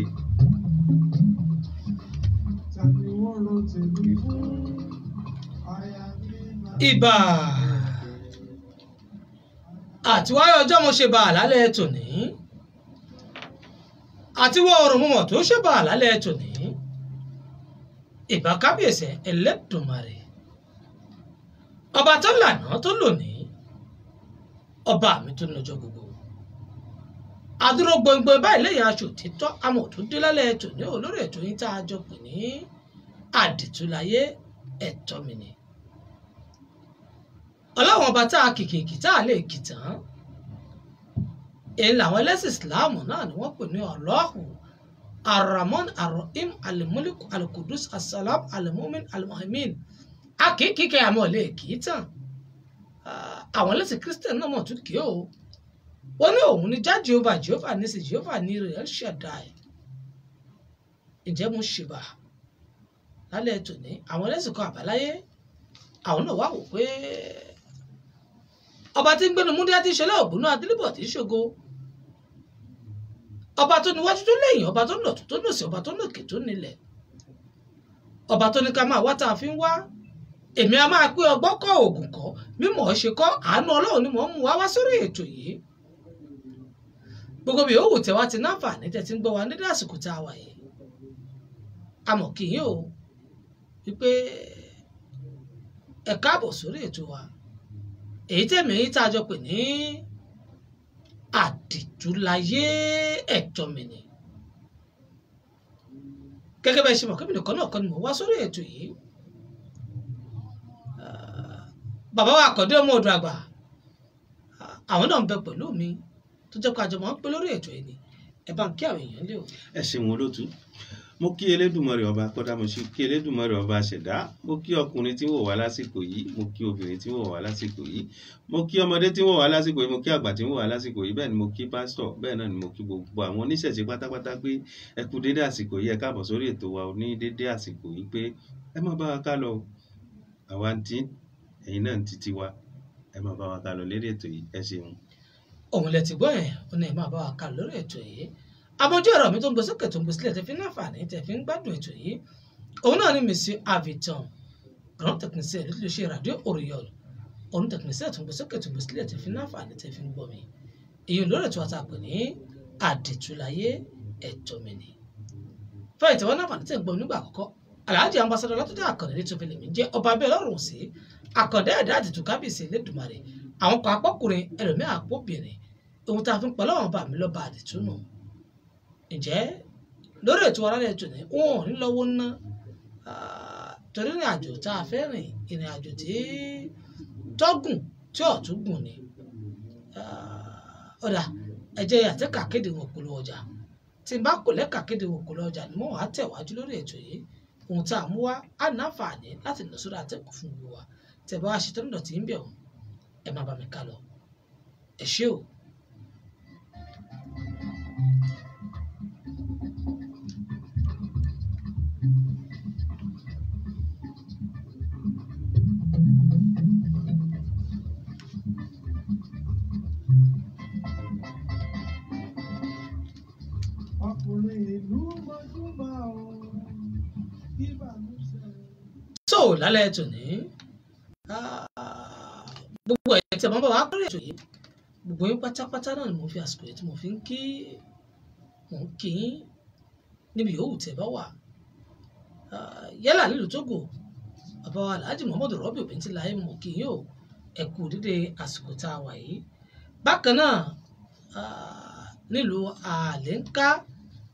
dé. Ìbà àtiwáyé ọjọ́ mo ṣe bá àlálẹ́ tòní, àtiwọ́ oòrùn mọ̀mọ́ tó ṣe bá àlálẹ́ tòní. Ìbà kábíyèsí Ẹlẹ́dùmarè, ọba tó lànà tó lónìí, ọba mi tó lọ́jọ́ gbogbo. Àdúró gbọngbọn báyìí lẹ́yìn aṣọ òtítọ́ amọ̀ tó dé lálẹ́ tòní olórí ètò yín tá a jọ pè ní Àdìtúláyé ẹ̀tọ́ mi ni. Ọlọ́wọ́n ọba tá a kìkìkì tá a lè kì tán, èyí làwọn ẹlẹ́sìn ìsìláàmù náà ni wọ́n pè ní Allahu Arrahman Arrahim Alimuliku Alikudus Asalam Alimumin Alimuhamin. A kì í kíkẹ́ àmọ́ lè kì í tán. Àwọn ẹlẹ́sìn kírísítẹ̀nì náà mọ̀ tún kì í o. Wọ́n ní òun ní já Jehovah, Jehovah ní sí Jehovah ní rẹ̀ Shaddai. Ǹjẹ́ mo ṣèbà lálẹ́ tòní? Àwọn ẹlẹ́sìn kan àbáláyé àwọn náà wá wò pé ọba tí ń gbénu múndíá tí ń ṣẹlẹ̀ ògbónú adélébọ̀ tí ń ṣògo, ọba tó níwájú tó lẹ́yìn, ọba tó nà tó nòsì, ọba tó nòkè tó nílẹ̀, ọba tó ní ká máa wá tá a fi ń wá. Èmi a máa pé ọgbọ́n kọ́ òògùn kọ́ mímọ̀ ọ́ ṣe kọ́, àánú Ọlọ́run ni mò ń mú wá wá sórí ètò yìí. Gbogbo bí òwò tẹ̀wá ti náfààní tẹ̀ ti ń gbọ́ wa nídìí àsìkò tá a wà yìí, a mọ̀ kí yín o wípé ẹ káàbọ̀ sórí ètò wa èyí tẹ̀mí yín tá a jọ pè ní Àdìtúláyé ẹ̀tọ́ mi ni. Gẹ́gẹ́ bẹ́ẹ̀ ṣe mọ̀ kébìnrin kan náà kọ́ ni mò ń wá sórí ètò yìí. Bàbá wa Àkàndé ọmọ ọ̀dọ̀ àgbà, àwọn náà ń bẹ pẹ̀lú mi tó jẹ́ pé àjọ máa ń pé lórí ètò yìí ni. Ẹ bá ń kí àwọn èèyàn lé o. Ẹ ṣeun olótú. Mo kí Elédùmarè ọba kọ́dá, mo sì kí Elédùmarè ọba ṣẹ̀dá, mo kí ọkùnrin tí ń wò wá lásìkò yìí, mo kí obìnrin tí ń wò wá lásìkò yìí, mo kí ọmọdé tí ń wò wá lásìkò yìí, mo kí àgbà tí ń wò wá lásìkò yìí, bẹ́ẹ̀ ni mo kí pásítọ̀, bẹ́ẹ̀ náà ni mo kí gbogbo àwọn oníṣẹ̀ṣe pátápátá pé ẹ kú dédé àsìkò yìí, ẹ káàbọ̀ sórí ètò wa ní dédé àsìkò yìí pé ẹ má bá wa ká lọ, àwa ń tí ẹ̀yin náà ń titi wa, ẹ má bá wa ká lọ lérí ètò yìí, ẹ ṣeun. Òun lẹ ti gbọ́ yẹn, ó ní ẹ má bá wa ká lọ lórí ètò yìí. Àmójú ọ̀rọ̀ mi tó ń gbé sókè tó ń gbé sílẹ̀ tẹ fi ń láǹfààní tẹ fi ń gbádùn ètò yìí, òun náà ni Monsieur Avitan, grand technicien ló ṣe Radio Oriol. Òun technicien tó ń gbé sókè tó ń gbé sílẹ̀ tẹ fi ń láǹfààní tẹ fi ń gbọ́ mi. Èyí lórí ètò àtàpè ní Àdìtúláyé ẹ̀tọ́ mi ni. Fẹ́ẹ̀ tí wọ́n láǹfààní tẹ̀ ń gbọ́ mi nígbà àkọ́kọ́, Alhaji Ambassador Látúndé Àkàndé ní tóbi lèmi jẹ́ ọba abẹ́ ọlọ́run sí Àkàndé ẹ̀dá Àdìtú kábíyèsí Elédùmarè. Àwọn kan apọ́kùnrin ẹlòmíà àpọ́bìnrin, ohun tá a fi ń pa lọ́wọ́n bá mi lọ́ba àdìtú nù. Ǹjẹ́ lórí ètò ara rẹ̀ tòní, wọn ò ní lọ́wọ́ ná torí ìrìn àjò tá a fẹ́ rìn, ìrìn àjò tí tọ́gùn tí ọ̀tún gùn ni. Ọ̀dà ẹ jẹ́ àtẹ́kà kéde wọn polówó ọjà. Tí n bá kò lẹ́kà kéde wọn polówó ọjà ni mo wàá tẹ̀wájú lórí ètò yìí. Ohun tá a mú wá á ní àǹfààní láti lọ sórí àtẹ́kùn fún gbogbo wa. Tẹ̀ bá wa ṣe tó ń dọ̀tí ń bẹ̀ wọ́n, ẹ má bá mi ká lọ. Ẹ ṣé o. Ọkùnrin ìlú mọ́júbà o, kí bàmúṣẹ́. Tó lálẹ́ tòní, gbogbo ẹ̀ tí a máa ń bá wa kórè ètò yìí, gbogbo yín pátápátá náà ni mo fi àsìkò yìí tí mo fi ń kí, mò ń kí yín níbi yòówù tẹ́ bá wà. Yálà nílùú Tógò, bàbá wa Alhaji Muhammadu Rabiu Bíntìláyé, mo kí yín o, ẹ kú dédé àsìkò tá a wà yìí. Bákan náà, nílùú Àlẹ́ńká,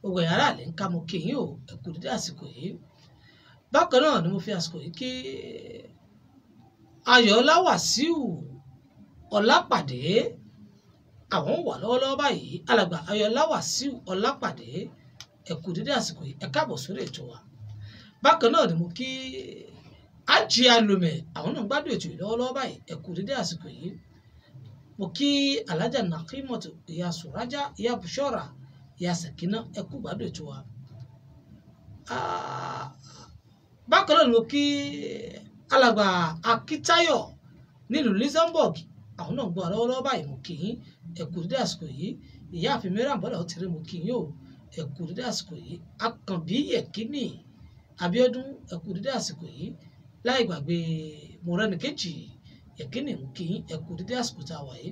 gbogbo ẹ̀yà ará Àlẹ́ńká mo kí yín o, ẹ kú dédé àsìkò yìí. Bákan náà ni mo fi àsìkò yìí kí Ayọ̀ọ́lá Wàsíù Ọlápàdé, àwọn wà lọ́wọ́lọ́wọ́ báyìí. Alàgbà Ayọ̀ọ́lá Wàsíù Ọlápàdé, ẹ kú dédé àsìkò yìí, ẹ káàbọ̀ sórí ètò wa. Bákan náà ni mo kí Ájì Alùmẹ̀, àwọn náà ń gbádùn ètò yìí lọ́wọ́lọ́wọ́ báyìí, ẹ kú dédé àsìkò yìí. Mo kí Alhaja Nakimotu, ìyá Sùrájà, ìyá Bùṣọ́ra, ìyá Sẹ̀kínà, ẹ kú gbádùn ètò wa. Bákan náà ni mo kí alàgbà Akíntayọ̀ nílùú Luxembourg, àwọn náà ń gbọ́ lọ́wọ́lọ́wọ́ báyìí, mo kí yín, ẹ kú dédé àsìkò yìí. Ìyáàfin Mariam Bọ́lá Ọ̀tẹ̀rẹ̀, mo kí yín o, Ẹ kú dédé àsìkò yìí. Akànbí Yẹ̀kínì Abíọ́dún, ẹ kú dédé àsìkò yìí. Láì gbàgbé Mọ̀rẹ́nìkejì Yẹ̀kínì, mú kí yín, ẹ kú dédé àsìkò tá a wà yìí.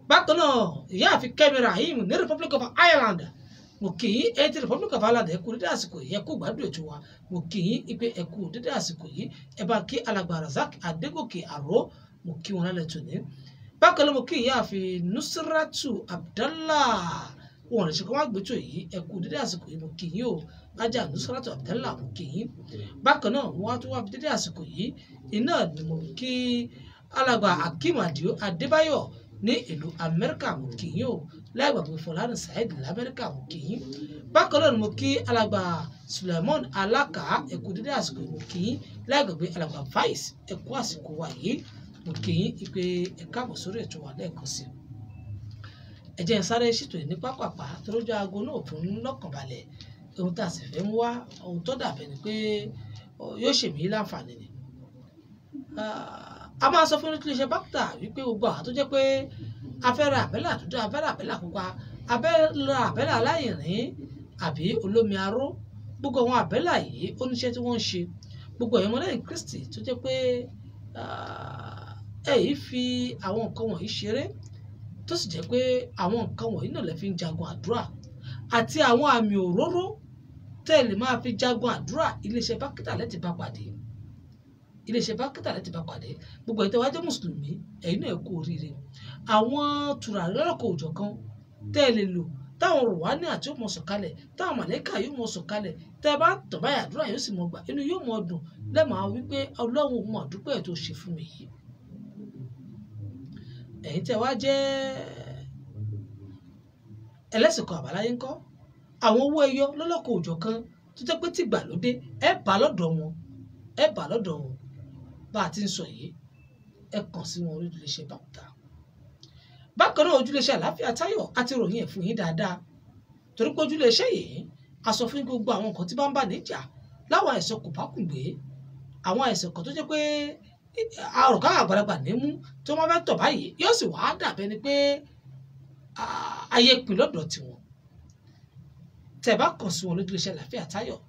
Bákan náà, ìyáàfin Kẹ́mi Rahim ní Republic of Ireland, mo kí yín. Ẹ ti Republic of Ireland, ẹ kú dédé àsìkò yìí, ẹ kú gbádùn ètò wa. Mo kí yín pé ẹ kú dédé àsìkò yìí. Ẹ bá kí alàgbà Razak Adégòkè Àró, mo kí wọn lálẹ́ tòní. Bákan náà, mo kí ìyáàfin Nusratu Abdallah, wọn lè ṣe kó wá gbẹ́tò yìí. Ẹ kú dédé àsìkò yìí, mo kí yín o, ajá Nusratu Abdallah, mo kí yín. Bákan náà, wọn á tún wá fi dédé àsìkò yìí iná ni mo kí alàgbà Akeem Adio Adébáyọ̀ ní ìlú Amẹ́ríkà, mo kí yín o. Láì gbàgbé Fọlárin Saheed lamẹ́ríkà, mo kí yín. Bákan náà ni mo kí alàgbà Suleiman Alaka, ẹ kú dédé àsìkò yìí, mo kí yín. Láì gbàgbé alàgbà Vice, ẹ kú àsìkò wa yìí, mo kí yín pé ẹ káàbọ̀ sórí ètò wa lẹ́ẹ̀kan sí i. Ẹ jẹ́ n sáré ṣètò yìí ní pápápá torójú aago náà fún lọ́kàn balẹ̀. Ohun tá a sì fẹ́ mú wá, ohun tó dàbẹ̀ ni pé yóò ṣèmí láǹfààní ni. A máa sọ fún iléeṣẹ́ bákítà wípé gbogbo àwọn tó jẹ́ pé a fẹ́ ra àbẹ́là dúdú, a fẹ́ ra àbẹ́là pupa, a fẹ́ ra àbẹ́là aláìrìn àbí olómi aró, gbogbo àwọn àbẹ́là yìí ó níṣẹ́ tí wọ́n ń ṣe. Gbogbo ẹ̀yin ọmọlẹ́yìn Kristi tó jẹ́ pé ẹ yìí fi àwọn nǹkan wọ̀nyí ṣeré, tó sì jẹ́ pé àwọn nǹkan wọ̀nyí náà lè fi ń jagun àdúrà àti àwọn àmì òróró tẹ́ ẹ lè máa fi jagun àdúrà, iléeṣẹ́ bákítà lẹ ti bá pàdé. Iléeṣẹ́ bákítà lẹ ti bá pàdé. Gbogbo ẹ̀yin tẹ́ wá jẹ́ mùsùlùmí, ẹ̀yin náà kú oríire. Àwọn tùràrí lọ́lọ́kan òjọ̀kan tẹ́ ẹ lè lò, táwọn rùwání àti yóò mọ sọ̀kalẹ̀, táwọn màlẹ́kà yóò mọ sọ̀kalẹ̀, tẹ́ ẹ bá tọ̀ báyà àdúrà yóò sì mọ gbà, inú yóò mọ dùn lẹ́màá wípé Ọlọ́run mọ̀ dúpẹ́ tó ṣe fún mi yìí. Ẹ̀yin tẹ́ wá jẹ́ ẹlẹ́sìn kan àbáláyé ńkọ́, àwọn owó ẹyọ lọ́lọ́kan òjọ̀kan tó jẹ́ pé tìgbàlódé, ẹ bá lọ́dọ̀ wọn, ẹ bá lọ́dọ̀ wọn. Bá a ti ń sọ yìí, ẹ kàn sí wọn lójúléṣẹ́ bákítà. Bákan náà, ojúléṣẹ́ àlàáfíà Táyọ̀ á ti ròyìn ẹ̀ fún yín dáadáa, torí pé ojúléṣẹ́ yìí a sọ fún gbogbo àwọn nǹkan tí bá ń bà níjà láwọn àìsàn kò bá kùn gbé, àwọn àìsàn kan tó jẹ́ pé àròkà àgbàlagbà ní mú tí wọ́n fẹ́ tọ̀ báyìí yóò sì wá dàbẹ́ ni pé ayé pin lọ́dọ̀ tiwọn. Tẹ́ bá kàn sí wọn lójúléṣẹ́ àlàáfíà Táyọ̀,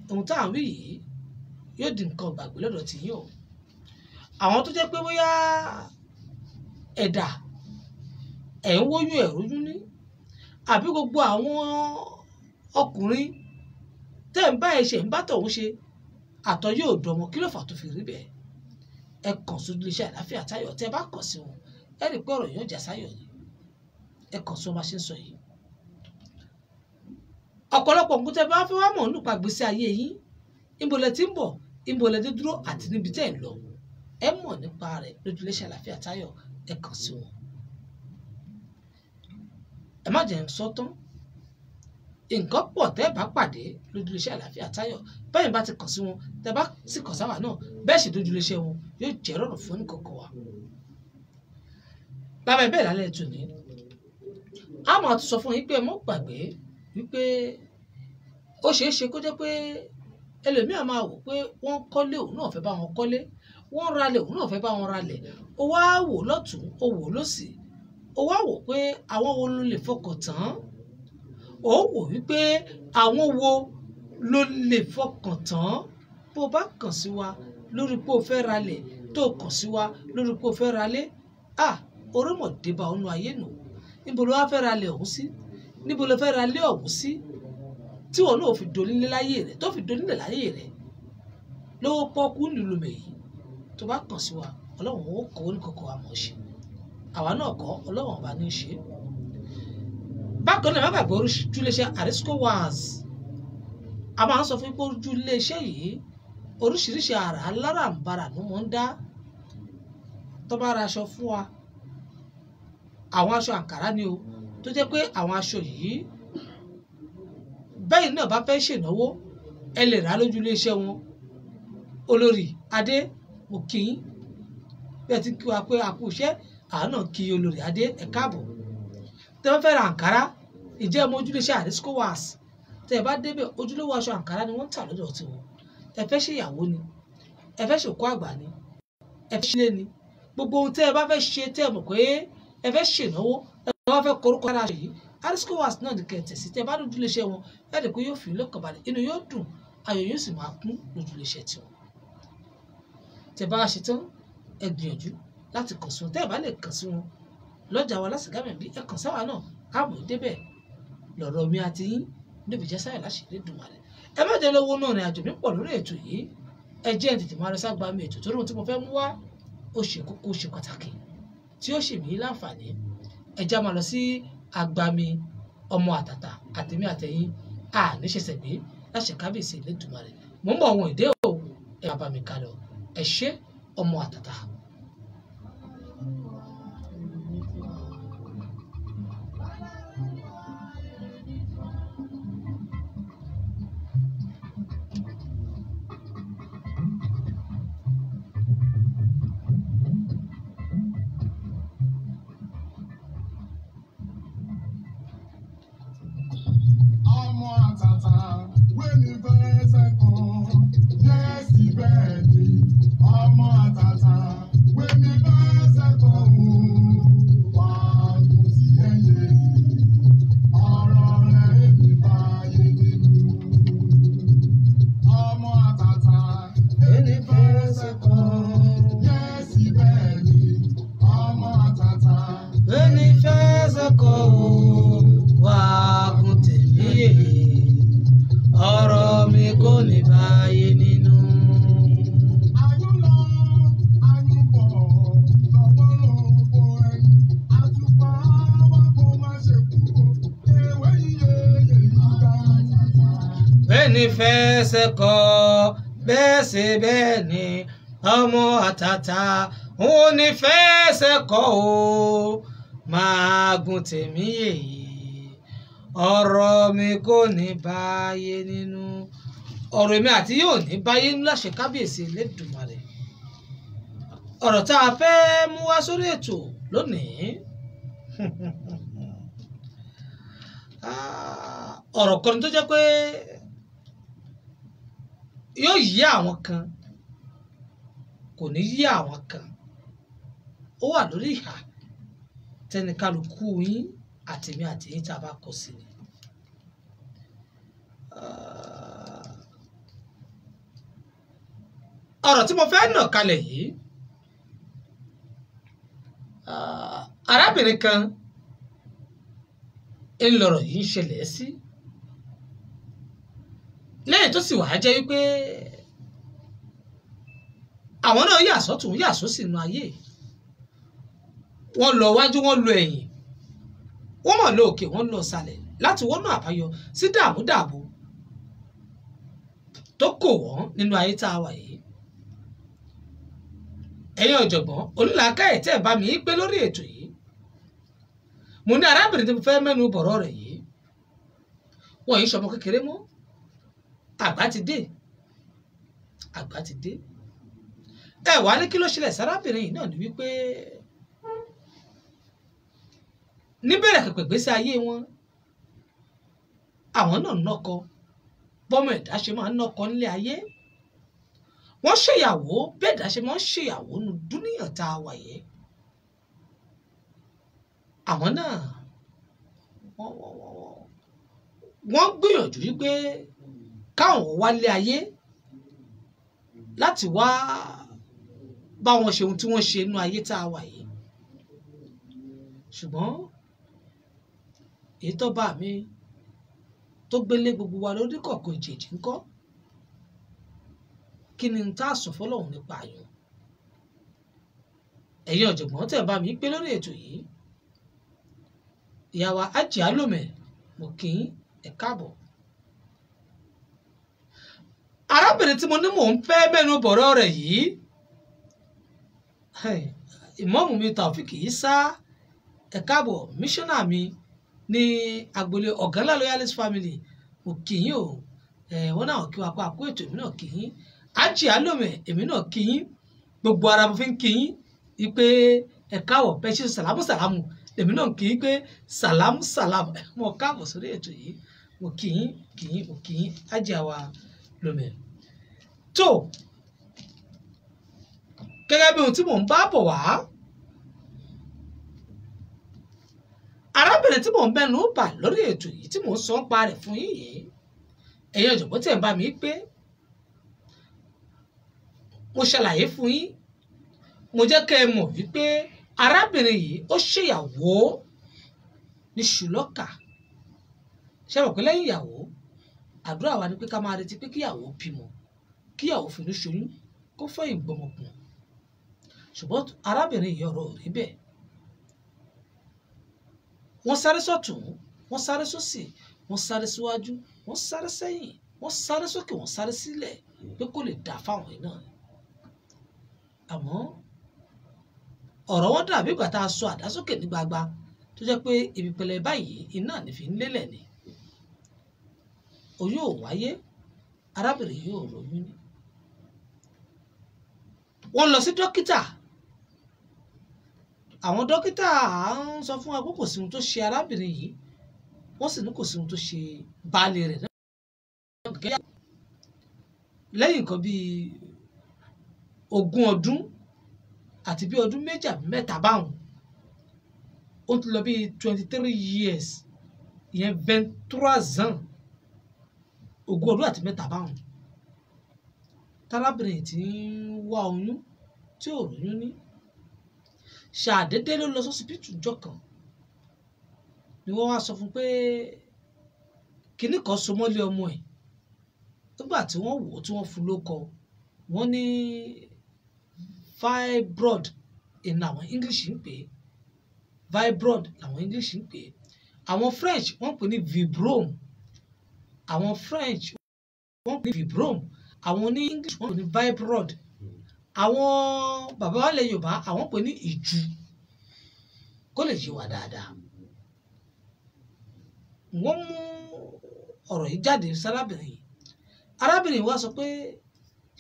ohun tá à ń wí yìí yóò di nǹkan gbàgbé lọ́dọ̀ tiyín o. Àwọn tó jẹ́ pé bóyá ẹ̀dà ẹ̀ ń wóyún ẹ̀ róyún ní, àbí gbogbo àwọn ọkùnrin tẹ́ ń bá ẹ ṣe ń bá tọ̀hún ṣe, àtọ̀ yóò dọmọ, kí ló fà tó fi rí bẹ́ẹ̀? Ẹ kàn sí ojúléṣẹ́ àlàáfíà Táyọ̀. Tẹ́ bá kàn sí wọn, ẹ rí i pé ọ̀rọ̀ yóò já sáyọ̀ ni. Ẹ kàn sí wọn bá ṣe ń sọ yìí. Ọ̀pọ̀lọpọ̀ nǹkan tẹ́ bá fẹ́ wá mọ̀ nípa ìgbésí ayé yín, níbo lẹ ti ń bọ̀, níbo lẹ dé dúró àti níbi tẹ́ ẹ̀ lọ, ẹ mọ̀ nípa rẹ̀ lójúléṣẹ́ àlàáfíà Táyọ̀. Ẹ kàn sí wọn. Ẹ má jẹ́ ń sọ tán, nǹkan pọ̀ tẹ́ ẹ bá pàdé lójúléṣẹ́ àlàáfíà Táyọ̀. Bẹ́ẹ̀ bá ti kàn sí wọn, tẹ́ bá sì kàn sáwà náà, bẹ́ẹ̀ sì dójúléṣẹ́ wọn yóò jẹ́ rọrùn fún ẹnìkọ̀ọ̀kan wa. Lábẹ́ bẹ́ẹ̀ lálẹ́ tòní, a máa tún sọ fún yín pé ẹ mọ́ gbàgbé wípé ó ṣeé ṣe kó jẹ́ pé ẹlòmíà máa wò pé wọ́n kọ́lé, òun náà fẹ́ bá wọn kọ́lé, wọ́n ralẹ̀, òun náà fẹ́ bá wọn ralẹ̀. Ó wá wò lọ́tún, ó wò lọ́sì, ó wá wò pé àwọn wo ló lè fọkàn tán, ó wò wípé àwọn wo ló lè fọkàn tán. Bó bá kàn sí wa lórí pé o fẹ́ ralẹ̀, tó kàn sí wa lórí pé o fẹ́ ralé, à orímọ̀dé bá ọ̀nà ayé nù. Níbo ló wá fẹ́ ralẹ̀ ọ̀hún sí? Níbo ló fẹ́ ralé ọ̀hún sí? Tí wọn náà fi donílé láyé rẹ, tó fi donílé láyé rẹ lówó pọ́kú nílùú mèyí, tó bá kàn sí wa, Ọlọ́run ó kọ́ oníkọ̀kọ̀ wa mọ̀ ṣe. Àwa náà kọ́, Ọlọ́run ọba ní í ṣe. Bákan náà, má gbàgbé ojúléṣẹ́ Arisco Waz. A máa ń sọ fún pé ojúléṣẹ́ yìí oríṣiríṣi àrà aláràǹbarà ló mọ̀ ń dá. Tó bá ra aṣọ fún wa, àwọn aṣọ àǹkárá ni o, tó jẹ́ pé àwọn aṣọ yìí bẹ́ẹ̀ náà bá fẹ́ ṣènáwó, ẹ lè rà lójúléṣẹ́ wọn. Olórí Adé, mo kí yín bí ẹ ti kí wa pé a kú iṣẹ́, àá náà kí Olórí Adé, ẹ káàbọ̀. Tẹ́ bá fẹ́ ra àǹkárá, ìjẹ́ ọmọ ojúléṣẹ́ Arisco Waz, tẹ́ ẹ bá débẹ̀, ojúlówó aṣọ àǹkárá ni wọ́n ń tà lọ́dọ̀ tiwọn. Ẹ fẹ́ ṣèyàwó ni, ẹ fẹ́ ṣòkó àgbà ni, ẹ fẹ́ ṣílé ni, gbogbo ohun tẹ́ ẹ bá fẹ́ ṣe tẹ́ ẹ mọ̀ pé ẹ fẹ́ ṣènáwó, ẹ bá fẹ́ korúkọ ara ṣe yìí, Arisco Was náà ní kẹ̀tẹ̀ sí. Tẹ́ bá dúdú léṣe wọn, ẹ̀ rí pé yóò fi lọ́kàn balẹ̀, inú yóò dùn, ayọ̀ yóò sì máa kún lójú léṣe tiwọn. Tẹ́ bá ṣe tán, ẹ gbìyànjú láti kàn sí wọn. Tẹ́ ẹ bá lè kàn sí wọn lọ́jà wa lásìkò bí ẹ kàn sáwà náà, àmọ́ débẹ̀ lọ̀rọ̀ mi àti yín níbi jẹ́ sáyẹ̀ láṣẹ Elédùmarè. Ẹ má jẹ́ lọ́wọ́ náà rìn àjò mi pọ̀ lórí ètò yìí. Ẹ jẹ́ tètè máa lọ ságbá mi ètò torí ohun tí mo fẹ́ mú wá ó ṣe kókó, ó ṣe pàtàkì tí ó ṣe mí láǹfààní. Ẹ já máa lọ sí agbami ọmọ àtàtà àtẹ̀mí àtẹ̀yìn àníṣẹ̀ṣẹ̀ gbé láṣẹ kábíyèsí Elédùmarè. Mò ń bọ̀ àwọn ìdè o, ẹ bá mi kà lọ. Ẹ ṣé ọmọ àtàtà. Ọmọ àtàtà wẹ́mi fẹsẹ̀ kan, yẹ́sì bẹ́ẹ̀ ni. Ọmọ àtàtà wẹ́mi fẹsẹ̀ kan o, wà á kò sí ẹyẹ. Ọ̀rọ̀ rẹ̀ èmi bá yé nínú. Ọmọ àtàtà wẹ́mi fẹsẹ̀ kan, yẹ́sì bẹ́ẹ̀ ni. Ọmọ àtàtà Ẹni fẹsẹ̀ kọ́ o, wà á gùn tèmi yè, ọ̀rọ̀ mi kò ní báyé nínú. Ayún lọ, ayún bọ̀, lọ́wọ́ ló bo ẹyin. Àtùpà wa kò má ṣe kú o, ewé iye yèyí gbà. Ẹni fẹsẹ̀ kọ́ bẹ́ẹ̀ ṣe bẹ́ẹ̀ ni ọmọ àtàtà òun ní fẹsẹ̀ kọ́ o, máa gùn tèmi yè, ọ̀rọ̀ mi kò ní báyé nínú. Ọ̀rọ̀ èmi àti yóò ní báyé nínú láṣẹ kábíyèsí Elédùmarè. Ọ̀rọ̀ tá a fẹ́ mú wá sórí ètò lónìí, ọ̀rọ̀ kan tó jẹ́ pé yóò yí àwọn kan, kò ní yí àwọn kan. Ó wà lórí ìhà tẹnikálukú yín àtèmi àti yín tá a bá kọ sí ni. Ọ̀rọ̀ tí mo fẹ́ nà kalẹ̀ yìí, arábìnrin kan ń lọ̀rọ̀ yìí ń ṣẹlẹ̀ sí, lẹ́yìn tó sì wàá jẹ́ wípé àwọn náà yà sọ́tún yà sósì nínú ayé. Wọ́n lọ wájú, wọ́n lọ ẹ̀yìn, wọ́n mọ̀ lọ òkè, wọ́n lọ sàlẹ̀ láti wọ́nà àbáyọ sí dààmúdààbò tó kò wọ́n nínú ayé tá a wà yìí. Ẹ̀yin ọ̀jọ̀gbọ́n onílàákàyè tẹ́ ẹ̀ bá mi gbé lórí ètò yìí, mo ní arábìnrin tí mo fẹ́ mẹ́nu bọ̀rọ̀ rẹ̀ yìí, wọ́n yìí ṣọmọ kékeré mọ́, àgbà ti dé, àgbà ti dé. Ẹ wàá ní kí ló ṣẹlẹ̀ sárábìnrin yìí náà ni wípé níbẹ̀rẹ̀ pẹ̀pẹ̀ gbèsè ayé wọn, àwọn náà nọ́kọ bọ́mọ ẹ̀dá ṣe máa ń nọ́kọ nílé ayé. Wọ́n ṣèyàwó bẹ́ẹ̀ ẹ̀dá ṣe máa ń ṣèyàwó nu dúníyàn tá a wà yìí. Àwọn náà wọ́n gbìyànjú wípé káwọn wálé ayé láti wá bá wọn ṣe ohun tí wọ́n ṣe nínú ayé tá a wà yìí. Ṣùgbọ́n èyí tó bá mi tó gbélé gbogbo wa lórí kọ̀ọ̀kan ìjèjì ńkọ́, kí ni n tá a sọ fọlọ́hún nípa àyàn? Ẹ̀yin ọ̀jọ̀gbọ́n tẹ̀ bá mi gbé lórí ètò yìí, ìyá wa Ájì Alómẹ̀, mo kì í ẹ̀ káàbọ̀. Arábìnrin tí mo ní mò ń fẹ́ mẹ́nu bọ̀rọ̀ rẹ̀ yìí, ìmọ̀ọ́mù mi Taofik Isa, ẹ̀ káàbọ̀, míṣọ́nà mi ní agboolé Ọ̀gánlá Loyalist Family, mo kì í o. Wọ́n náà kí wa pa àkó ètò, èmi náà kì í. Ájì Alómẹ̀, èmi náà kì í. Gbogbo ara mo fi ń kì í wípé ẹ káàbọ̀, bẹ́ẹ̀ ṣe sàlámù sàlámù èmi náà kì í pé sàlámù sàlámù. Mo káàbọ̀ sórí ètò yìí, mo kì í kì í mo kì í Ájì àwa Lómẹ̀. Tó gẹ́gẹ́ bí ohun tí mò ń bá bọ̀ wá, Arábìnrin tí mò ń bẹnu bà lórí ètò yìí tí mò ń sọ ń pa rẹ̀ fún yín yìí, ẹ̀yin ọ̀jọ̀gbọ́n tẹ̀ ń bá mi pé mo ṣàlàyé fún yín, mo jẹ́ kẹ́ ẹ mọ̀ wípé arábìnrin yìí ó ṣèyàwó ní ṣùlọ́kà. Ṣé mọ̀ pé lẹ́yìn ìyàwó, àdúrà wa ni pé ká máa retí pé kíyàwó bímọ, kíyàwó finú ṣoyún, kó fẹ̀yìn gbọmọpọ̀n. Ṣùgbọ́n arábìnrin yìí ọ̀rọ̀ ò rí bẹ́ẹ̀. Wọ́n sáré sọ́tún, wọ́n sáré sósì, wọ́n sáré síwájú, wọ́n sáré sẹ́yìn, wọ́n sáré sókè, wọ́n sáré sílẹ̀ pé kó lè dà fáwọn yìí náà. Àmọ́ ọ̀rọ̀ wọn dàbí ìgbà tá a sọ àdá sókè ní gbagba tó jẹ́ pé ibi pẹlẹbẹ báyìí iná ní fi ń lélẹ̀ ni. Oyún ò wáyé, arábìnrin yìí ò lóyún ní. Wọ́n lọ sí dókítà. Àwọn dókítà ń sọ fún wa pé kò sí ohun tó ṣe arábìnrin yìí, wọ́n sì ní kò sí ohun tó ṣe baálé rẹ̀ náà. Lẹ́yìn nǹkan bíi 20 ọdún àti bí ọdún 2 àbí 3 báwọn, ó ti lọ bíi 23 years, ìyẹn 23 ans, 20 ọdún àti 3 báwọn. Tárábìnrin tí ń wá oyún tí ò róyún ní, ṣàdédé ló lọ sọ́sibítù ọjọ́ kan ni wọ́n wá sọ fún pé kinní kan so mọ́lé ọmọ ẹ̀. Nígbà tí wọ́n wò ó tí wọ́n fún lóko, wọ́n ní fibroid ìnà àwọn English ń pè é, fibroid làwọn English ń pè é, àwọn French wọ́n pè ní fibrome, àwọn French wọ́n pè ní fibrome, àwọn ní English wọ́n pè ní fibroid, àwọn bàbá wa lẹ̀ Yorùbá àwọn pè ní ìju. Kó lè yé wa dáadáa, wọ́n mú ọ̀rọ̀ yìí jáde sárábìnrin yìí. Arábìnrin wa sọ pé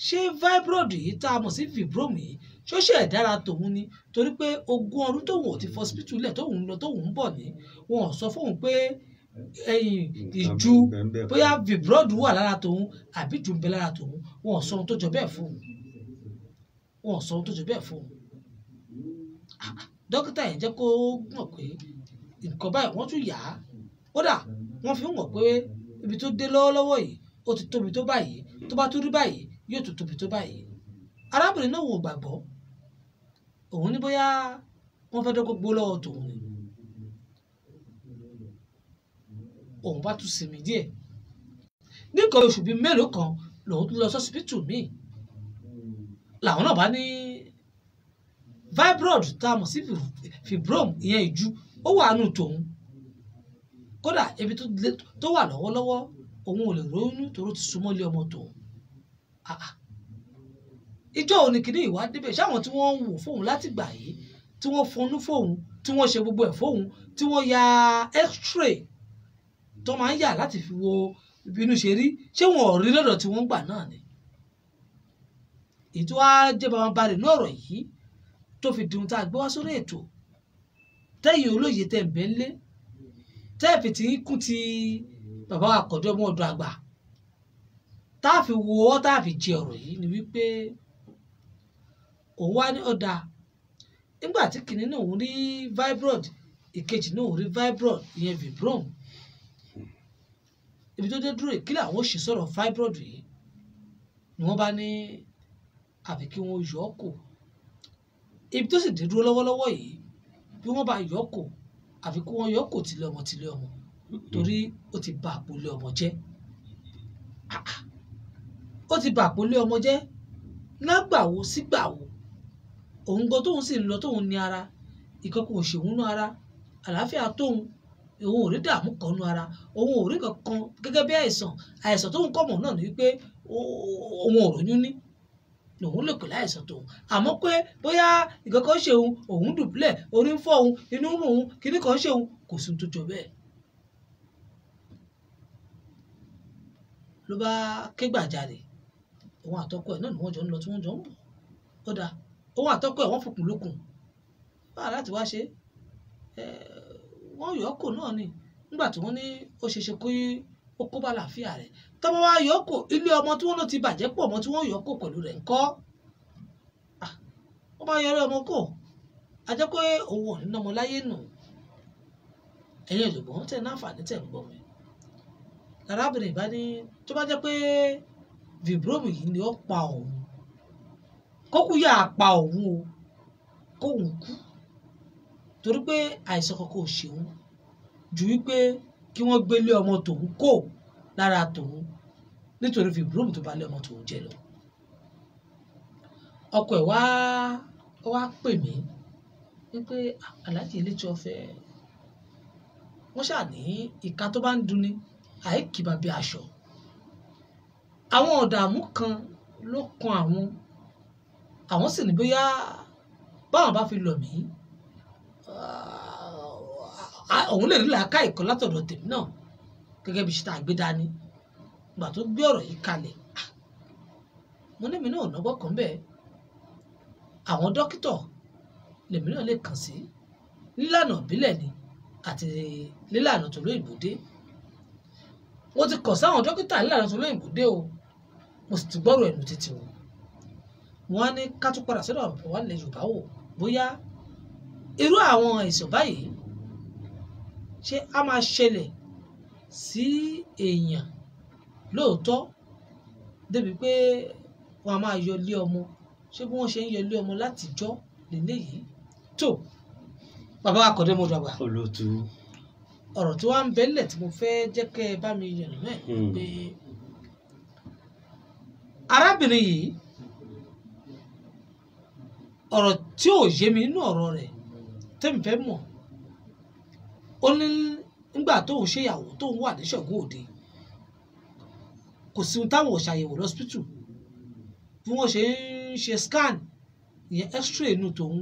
ṣé fibroid yìí tá a mọ̀ sí fibrome yìí ṣó ṣe dára tòun ni, torí pé 20 ọdún tóun ò ti fọsibítù lẹ̀ tóun ń lọ tóun ń bọ̀ ní, wọn ò sọ fóun pé ẹ̀yìn ìju bóyá fibroid wà lára tòun àbí ìju ń bẹ lára tòun, wọn ò sọ ohun tó jọ bẹ́ẹ̀ fóun, wọn ò sọ ohun tó jọ bẹ́ẹ̀ fóun. Dókítà yẹn jẹ́ kó mọ̀ pé nǹkan báyìí wọ́n tún yà á, kódà wọ́n fi ń mọ̀ pé ibi tó dé lọ́wọ́lọ́wọ́ yìí ó ti tóbi tó báyìí, tó bá tún rí báyìí yóò tún tóbi tó báyìí. Arábìnrin náà wò gbàgbọ́, òun ní bóyá wọ́n fẹ́ dọ́gbọ́n gbó lọ́wọ́ tòun ni. Òun bá tún sinmi díẹ̀. Ní nǹkan oṣù bíi mélòó kan lòun tún lọ sọ́sibítù míì. Làwọn náà bá ní fibroid tá a mọ̀ sí fibrome, ìyẹn ìju, ó wà nù tòun. Kódà ibi tó wà lọ́wọ́lọ́wọ́ òun ò lè róyún torí ó ti súnmọ́ ilé ọmọ tòun. Ìjọ òní kìíní ìwà débẹ̀, ṣáwọn tí wọ́n ń wò fóun láti gbà yìí, tí wọ́n fọnú fóun, tí wọ́n ṣe gbogbo ẹ̀ fóun, tí wọ́n ya x-ray tó máa ń yà láti fi wo ibi inú ṣe rí, ṣé wọn ò rí lọ́dọ̀ tí wọ́n gbà náà ni? Èyí tó wá jẹ́ bàbá rẹ̀ ní ọ̀rọ̀ yìí tó fi di ohun tá a gbé wá sórí ètò, tẹ́yìn olóye tẹ̀ ń bẹ́ ń lé, tẹ́ fi ti ń kún ti bàbá àkọ́jọ́ ọmọ ọ̀dọ̀ àgbà, tá a fi wo ọ́ tá a fi jẹ ọ̀rọ̀ yìí ni wípé òun wá ní ọ̀dà nígbà tí kìnní náà òun rí fibroid, ìkejì náà òun rí fibroid, ìyẹn fibrome. Ibi tó dé dúró ìkílẹ̀ àwọn òṣì sọ̀rọ̀ fibroid yìí ni wọ́n bá ní àfi kí wọ́n yọ ọ́ kò. Ibi tó sì dé dúró lọ́wọ́lọ́wọ́ yìí bí wọ́n bá yọ ọ́ kò, àfi kí wọ́n yọ ọ́ kò tilé ọmọ tilé ọmọ, torí ó ti bà àpò ilé ọmọ jẹ́. Ó ti bà àpò ilé ọmọ jẹ́ lágbàwo sígbàwo. Òun gan tóun sì ń lọ tóun ní ara, ìkan kò ṣèwọ́n nú ara, àlàáfíà tóun, òun ò rí dààmú kan nú ara, òun ò rí kankan gẹ́gẹ́ bí àìsàn. Àìsàn tóun kọ̀ mọ̀ náà ni wípé òun ò róyún ní, lòun lè pè láìsàn tóun. Àmọ́ pé bóyá ìkan kan ṣe òun, òun dùbúlẹ̀, orí ń fọ́ òun, inú ń rùn òun, kíní kan ṣe òun, kò sí ohun tó jọ bẹ́ẹ̀. Ló bá ké gbàjarè, òun àtọkọ ẹ̀ náà ni wọ́n jọ ń lọ tí wọ́n jọ ń bọ̀. Ó dáa, òun àtọkọ ẹ̀ wọ́n fòkùn lókun. Báwo láti wá ṣe? Wọ́n yọ ọ́ kò náà ni. Nígbà tí wọ́n ní ó ṣe é ṣe kó ó kó bá làáfíà rẹ̀. Tọ́mọ wá yọ ọ́ kò, ilé ọmọ tí wọ́n ló ti bàjẹ́ pọ̀ mọ́ tí wọ́n yọ ọ́ kò pẹ̀lú rẹ̀ ńkọ́? Wọ́n bá yọ ọmọ kò, a jẹ́ pé òun ò ní nọmọ láyé nù. Ẹ̀yin ọ̀jọ̀gbọ́n tẹ̀ náfààní tẹ̀ ń gbọ́ mi. Arábìnrin bá ní tó bá jẹ́ pé fibromi yìí ni ó pa òun, kókú yà á pa òun o, kóun kú, torí pé àìsàn kankan ò ṣeun ju wípé kí wọ́n gbélé ọmọ tòun kò lára tòun nítorí fibromi tó bá lé ọmọ tòun jẹ lọ. Ọkọ ẹ̀ wá pè mí wípé Aláàjì Elétí Ọ̀fẹ́ wọ́n ṣáà ní ìka tó bá ń dunni àìkìbà bí aṣọ. Àwọn ọ̀dààmú kan ló kan àwọn, àwọn sì ní bóyá báwọn bá fi lọ̀ mí, òun lè rí làákàyè kan látọ̀dọ̀ tèmi náà gẹ́gẹ́ bí ṣe tá a gbé dání. Ìgbà tó gbé ọ̀rọ̀ yìí kalẹ̀, mo ní èmi náà ò náwó kan bẹ́ẹ̀. Àwọn dókítà lèmi náà lè kàn sí nílànà ìbílẹ̀ ni àti nílànà tó lóyìnbó dé. Mo ti kàn sáwọn dókítà nílànà tó lóyìnbó dé o, mo sì ti gbọ́rọ̀ ẹnu títí wọn. Wọ́n á ní ká tún padà sọ́dọ̀ àwọn bàbá ilẹ̀ Yorùbá wò bóyá irú àwọn àìsàn báyìí ṣé á máa ṣẹlẹ̀ sí èèyàn lóòótọ́ débi pé wọ́n á máa yọ ilé ọmọ, ṣé bí wọ́n ṣe ń yọ ilé ọmọ látijọ́ lélẹ́yìí tó. Bàbá Akọ̀dé mo dàgbà. Olóòtú. Ọ̀rọ̀ tí wàá ń bẹ́lẹ̀ tí mo fẹ́ jẹ́ kẹ́ ẹ bá mi yànnà náà pé arábìnrin yìí, ọ̀rọ̀ tí ò yé mi nínú ọ̀rọ̀ rẹ̀ tẹ́mi fẹ́ mọ̀, ó ní nígbà tóun ṣèyàwó tóun wà ní Ṣàngó Òde, kò sí ohun táwọn ò ṣàyẹ̀wò lọ́sípítù, bí wọ́n ṣe ń ṣe scan ìyẹn x-ray inú tòun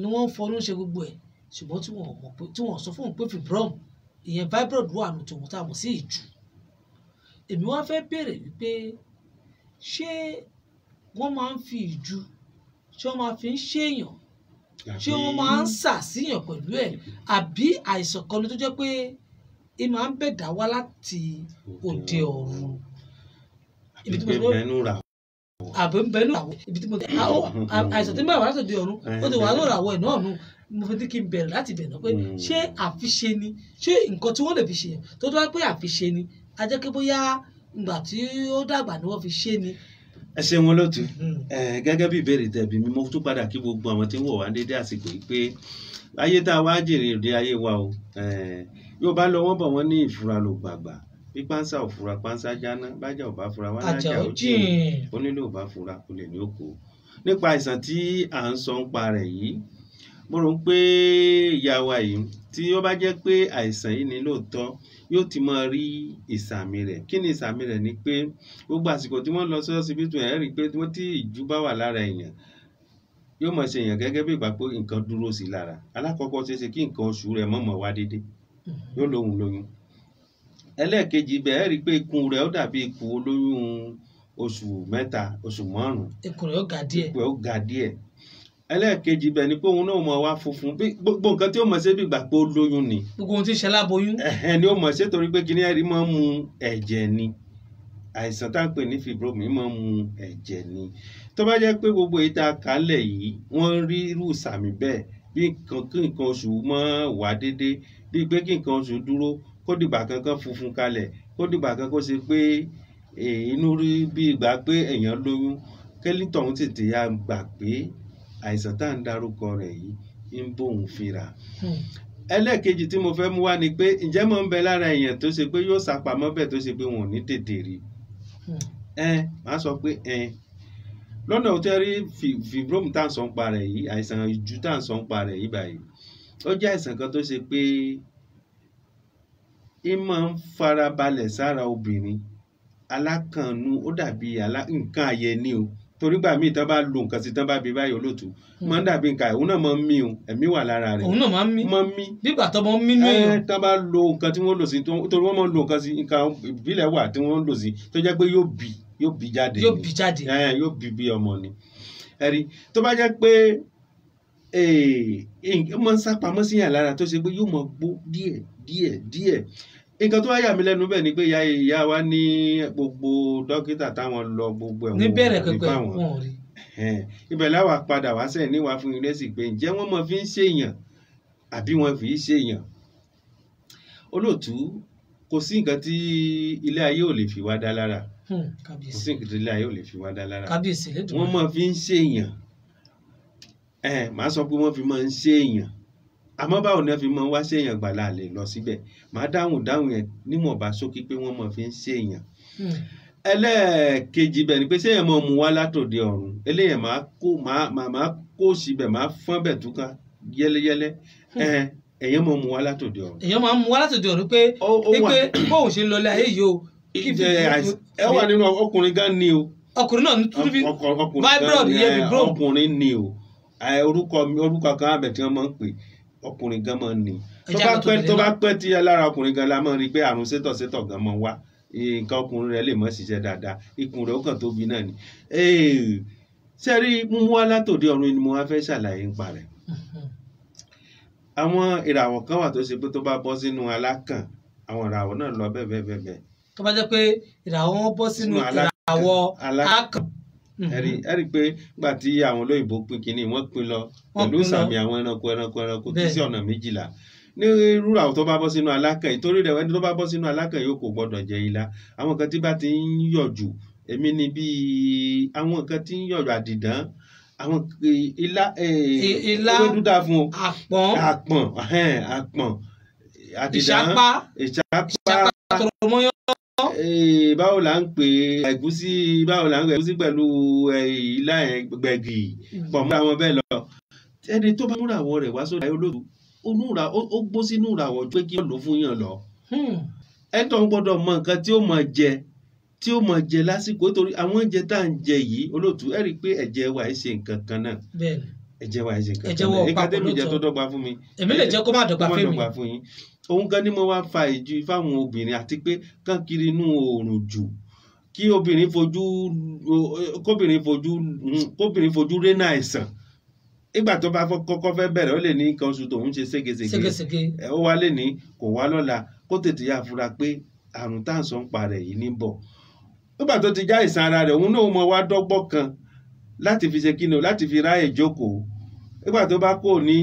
ni wọ́n ń fọnú ṣe gbogbo ẹ̀, ṣùgbọ́n tí wọ́n mọ̀ pé tí wọ́n sọ fún òun pé fibrom ìyẹn fibroid wà nù tòun tá a mọ̀ sí ìjù. Èmi wá fẹ́ béèrè wípé ṣé wọ́n máa ń fi ìjù, ṣé wọ́n máa fi ń ṣèyàn, ṣé wọ́n máa ń ṣàṣìyàn pẹ̀lú ẹ̀, àbí àìsàn kan ni tó jẹ́ pé ẹ máa ń bẹ̀dá wá láti òde ọ̀run. Ibi tí mo ti àbí ń bẹnu àwọ̀ ibi tí mo ti àìsàn tí ń bá wà láti òde ọ̀run ó ti wà lórí àwọ̀ ẹ̀ náà nù. Mo fi ní kí n bẹ̀rẹ̀ láti bẹ̀rẹ̀ náà pé ṣé àfiṣe ni, ṣé nǹkan tí wọ́n lè fi ṣe yẹn tó tó wá pé àfiṣe ni, a jẹ́ pé bóyá ìgbà tí ó dàgbà ni wọ́n fi ṣe ni. Ẹ ṣeun olóòtú. Gẹ́gẹ́ bí ìbéèrè tẹ̀bí mi, mo tún padà kí gbogbo àwọn tí ń wò wá dédé àsìkò yìí pé ayé tá a wá jèrè òde ayé wa o. Yóò bá lọ wọ́n bọ̀ wọ́n ní ìfura ló gbàgbà, bí pánsá ò fura pánsá jáná, bájà ò bá fura wá lájà ó jìn, onílé ò bá fura olè ní òkò. Nípa àìsàn tí à ń sọ ń pa rẹ̀ yìí, mo rò pé ìyá wa yìí tí ó bá jẹ́ pé àìsàn yìí ni lóòótọ́ yóò ti máa rí ìsàmì rẹ̀. Kí ni ìsàmì rẹ̀? Ni pé gbogbo àsìkò tí wọ́n lọ sí ọsibítù ẹ̀ rí i pé wọ́n tí ìjú bá wà lára èèyàn yóò máa ṣe èèyàn gẹ́gẹ́ bí ìgbà pé nǹkan dúró sí i lára. Alákọ̀ọ́kọ́ ṣeé ṣe kí nǹkan oṣù rẹ̀ mọ̀mọ́ wá dédé, yóò lóhùn lóyún. Ẹlẹ́ẹ̀kejì ibẹ̀ ẹ̀ rí i pé ikùn rẹ̀ ó dàbí ikùn olóyún oṣù mẹ́ta, oṣù márùn-ún. Ikùn rẹ̀ ó ga díẹ̀. Ikùn rẹ̀ ó ga díẹ̀. Ẹlẹ́ẹ̀kejì ibẹ̀ ni pé òun náà mọ̀ wá funfun, bí gbogbo nǹkan tí ó mọ̀ ṣe bí ìgbà pé ó lóyún ni. Gbogbo ohun tí ń ṣe aláboyún. Ẹ̀hẹ́n ni ó mọ̀ ṣe torí pé kíní ẹ̀rí máa ń mu ẹ̀jẹ̀ ni. Àìsàn tá à ń pè ní fibromi máa ń mu ẹ̀jẹ̀ ni. Tó bá jẹ́ pé gbogbo èyí tá a kà á lẹ̀ yìí, wọ́n rí irú ìsàmì bẹ́ẹ̀, bí nǹkan kí nǹkan oṣù máa wá dédé, bí pé kí nǹkan oṣù dúró, kó dìgbà kankan funfun kalẹ̀, kó dìgbà kan kó ṣe pé inú rí bí ìgbà pé èèyàn lóyún, kẹ́lítọ̀ ń tètè ya gbà pé àìsàn tá à ń darúkọ rẹ̀ yìí ń bóun fínra. Ẹlẹ́ẹ̀kejì tí mo fẹ́ mú wá ni pé ǹjẹ́ mò ń bẹ lára èèyàn tó ṣe pé yóò sápamọ́ bẹ́ẹ̀ tó ṣe pé wọn ò ní tètè rí. Màá sọ pé lọ́nà tó rí fibrom tá à ń sọ ń pa rẹ̀ yìí, àìsàn ìjú tá à ń sọ ń pa rẹ̀ yìí báyìí, ó jẹ́ àìsàn kan tó ṣe pé í máa ń farabalẹ̀ sára obìnrin alákànnú, ó dàbí nǹkan àyẹ̀ni o. Torí gbà míì tán bá lo nǹkan sí tán bá bí báyìí olóòtú máa ń dàbí nǹkan òun náà máa ń mí o, ẹ̀mí wà lára rẹ̀. Òun náà máa ń mí. Máa ń mí. Bí ìgbà tó máa ń mí nú èèyàn. Tán bá lo nǹkan tí wọ́n lò sí, torí wọ́n máa ń lo nǹkan sí, nǹkan ìbílẹ̀ wà tí wọ́n ń lò sí tó jẹ́ pé yóò bì jáde. Yóò bì jáde. Yóò bì bí ọmọ ni. Ẹ̀rí tó bá jẹ́ pé ó máa ń sápamọ́ sí yàn lára tó ṣe pé yóò máa gbó díẹ̀ díẹ̀ díẹ̀. Nǹkan tó wá yà mí lẹ́nu bẹ́ẹ̀ ni pé ìyá wa ní gbogbo dókítà táwọn lọ gbogbo ẹ̀wọ̀n níbẹ̀rẹ̀ pẹ̀pẹ̀ wọn ò rí. Ibẹ̀ láwa padà wá sẹ́yìn níwá fún ilé sí pé ǹjẹ́ wọ́n máa fi ń ṣèyàn àbí wọ́n fi í ṣèyàn. Olóòtú, kò sí nǹkan tí ilé ayé ò lè fi wá dá lára. Kò sí nǹkan tí ilé ayé ò lè fi wá dá lára. Kábíyèsí lédùn. Wọ́n máa fi ń ṣèyàn, màá sọ pé wọ́n fi máa ń ṣèyàn, àmọ́ báwo ni wọ́n fi máa ń wá ṣèyàn gbà la lè lọ síbẹ̀. Màá dáhùn yẹn níwọ̀nba ṣókí pé wọ́n máa fi ń ṣèyàn. Ẹlẹ́ẹ̀kejì bẹ̀ ni pé ṣéyàn máa mú wá látòde ọ̀run, eléyàn máa kó síbẹ̀, máa fọ́n bẹ̀ túká yẹ́lẹ́yẹ́lẹ́. Èèyàn máa mú wá látòde ọ̀run. Èèyàn máa mú wá látòde ọ̀run pé bóun ṣe ń lọlé ayé yìí o. Ẹ wà nínú ọkùnrin gan ni o. Ọkùnrin náà tún fi fibroid yẹ fi bro. Ọkùnrin ni o, orúkọ kan abẹ tí wọ́n máa ń pè ọkùnrin gan máa ń ní. Tó bá pẹ́ tí lára ọkùnrin gan la máa ń rí pé àrùn sétọ̀sétọ̀ gan máa ń wá, nǹkan ọkùnrin rẹ̀ lè má ṣiṣẹ́ dáadáa, ikùn rẹ̀ ó kàn tóbi náà ni. Ṣé rí mímú wá látòde ọ̀run ni mo wá fẹ́ ṣàlàyé nípa rẹ̀. Àwọn ìràwọ̀ kan wà tó ṣe pé tó bá bọ́ sínú alákàn, àwọn ìràwọ̀ náà lọ bẹ́ẹ̀ bẹ́ẹ̀ bẹ́ẹ̀ bẹ́ẹ̀. Tó bá jẹ́ pé ìràwọ̀ wọn bọ́ sínú ìràwọ̀ alákàn. Ẹ rí pé nígbà tí àwọn olóyìnbó pín kínní, wọ́n pín lọ pẹ̀lú sàmì àwọn ẹranko tí sí ọ̀nà 12. Ní irú àwọn tó bá bọ́ sínú alákàn, ìtorí rẹ̀ ẹni tó bá bọ́ sínú alákàn yóò kò gbọ́dọ̀ jẹ ilá. Àwọn kan tí bá ti ń yọ̀ jù, èmi ni bíi àwọn kan tí ń yọ̀ jù àdìdán, àwọn ilá ewédú dáa fún o, àpọ̀n, àdìdán, ìṣápá, tọrọmọyán. Báwo là ń pè ẹ̀gúsí, báwo là ń pè ẹ̀gúsí pẹ̀lú ilá yẹn, gbẹ̀gì pọ̀ mọ́ra wọn bẹ́ẹ̀ lọ. Ẹni tó bá múra àwọ̀ rẹ̀ wá sódà olóòtú, ó gbó sínú ìràwọ̀ pé kí wọ́n lò fún yàn lọ. Ẹni tó ń gbọ́dọ̀ mọ nǹkan tí ó máa jẹ, tí ó máa jẹ lásìkò, torí àwọn oúnjẹ tá à ń jẹ yìí olóòtú, ẹ rí i pé ẹ̀jẹ̀ wa ẹ̀ ṣe nǹkan kan náà. Ẹ̀jẹ̀ wa ẹ̀ ṣe nǹkan kan náà. Nǹkan tẹ́mi jẹ tó dọ́gba fún mi, èmi lè jẹ́ kó má dọ́gba fún yín. Òun gan ni mo wá fa ìju fáwọn obìnrin àti pé kán kiri inú oòrùn jù, kí obìnrin fojú rénà àìsàn. Ìgbà tó bá kọ́kọ́ fẹ́ bẹ̀rẹ̀, ó lè ní nǹkan oṣù tòun ṣe ségesège, ó wá lè ní kò wá lọ́la, kó tètè yá fura pé àrùn tá à ń sọ ń pa rẹ̀ yìí ní bọ̀. Nígbà tó ti já ìsan ara rẹ̀, òun náà mọ wá dọ́gbọ́n kan láti fi ṣe kíni o, láti fi ráyè jókòó. Nígbà tó bá kò ní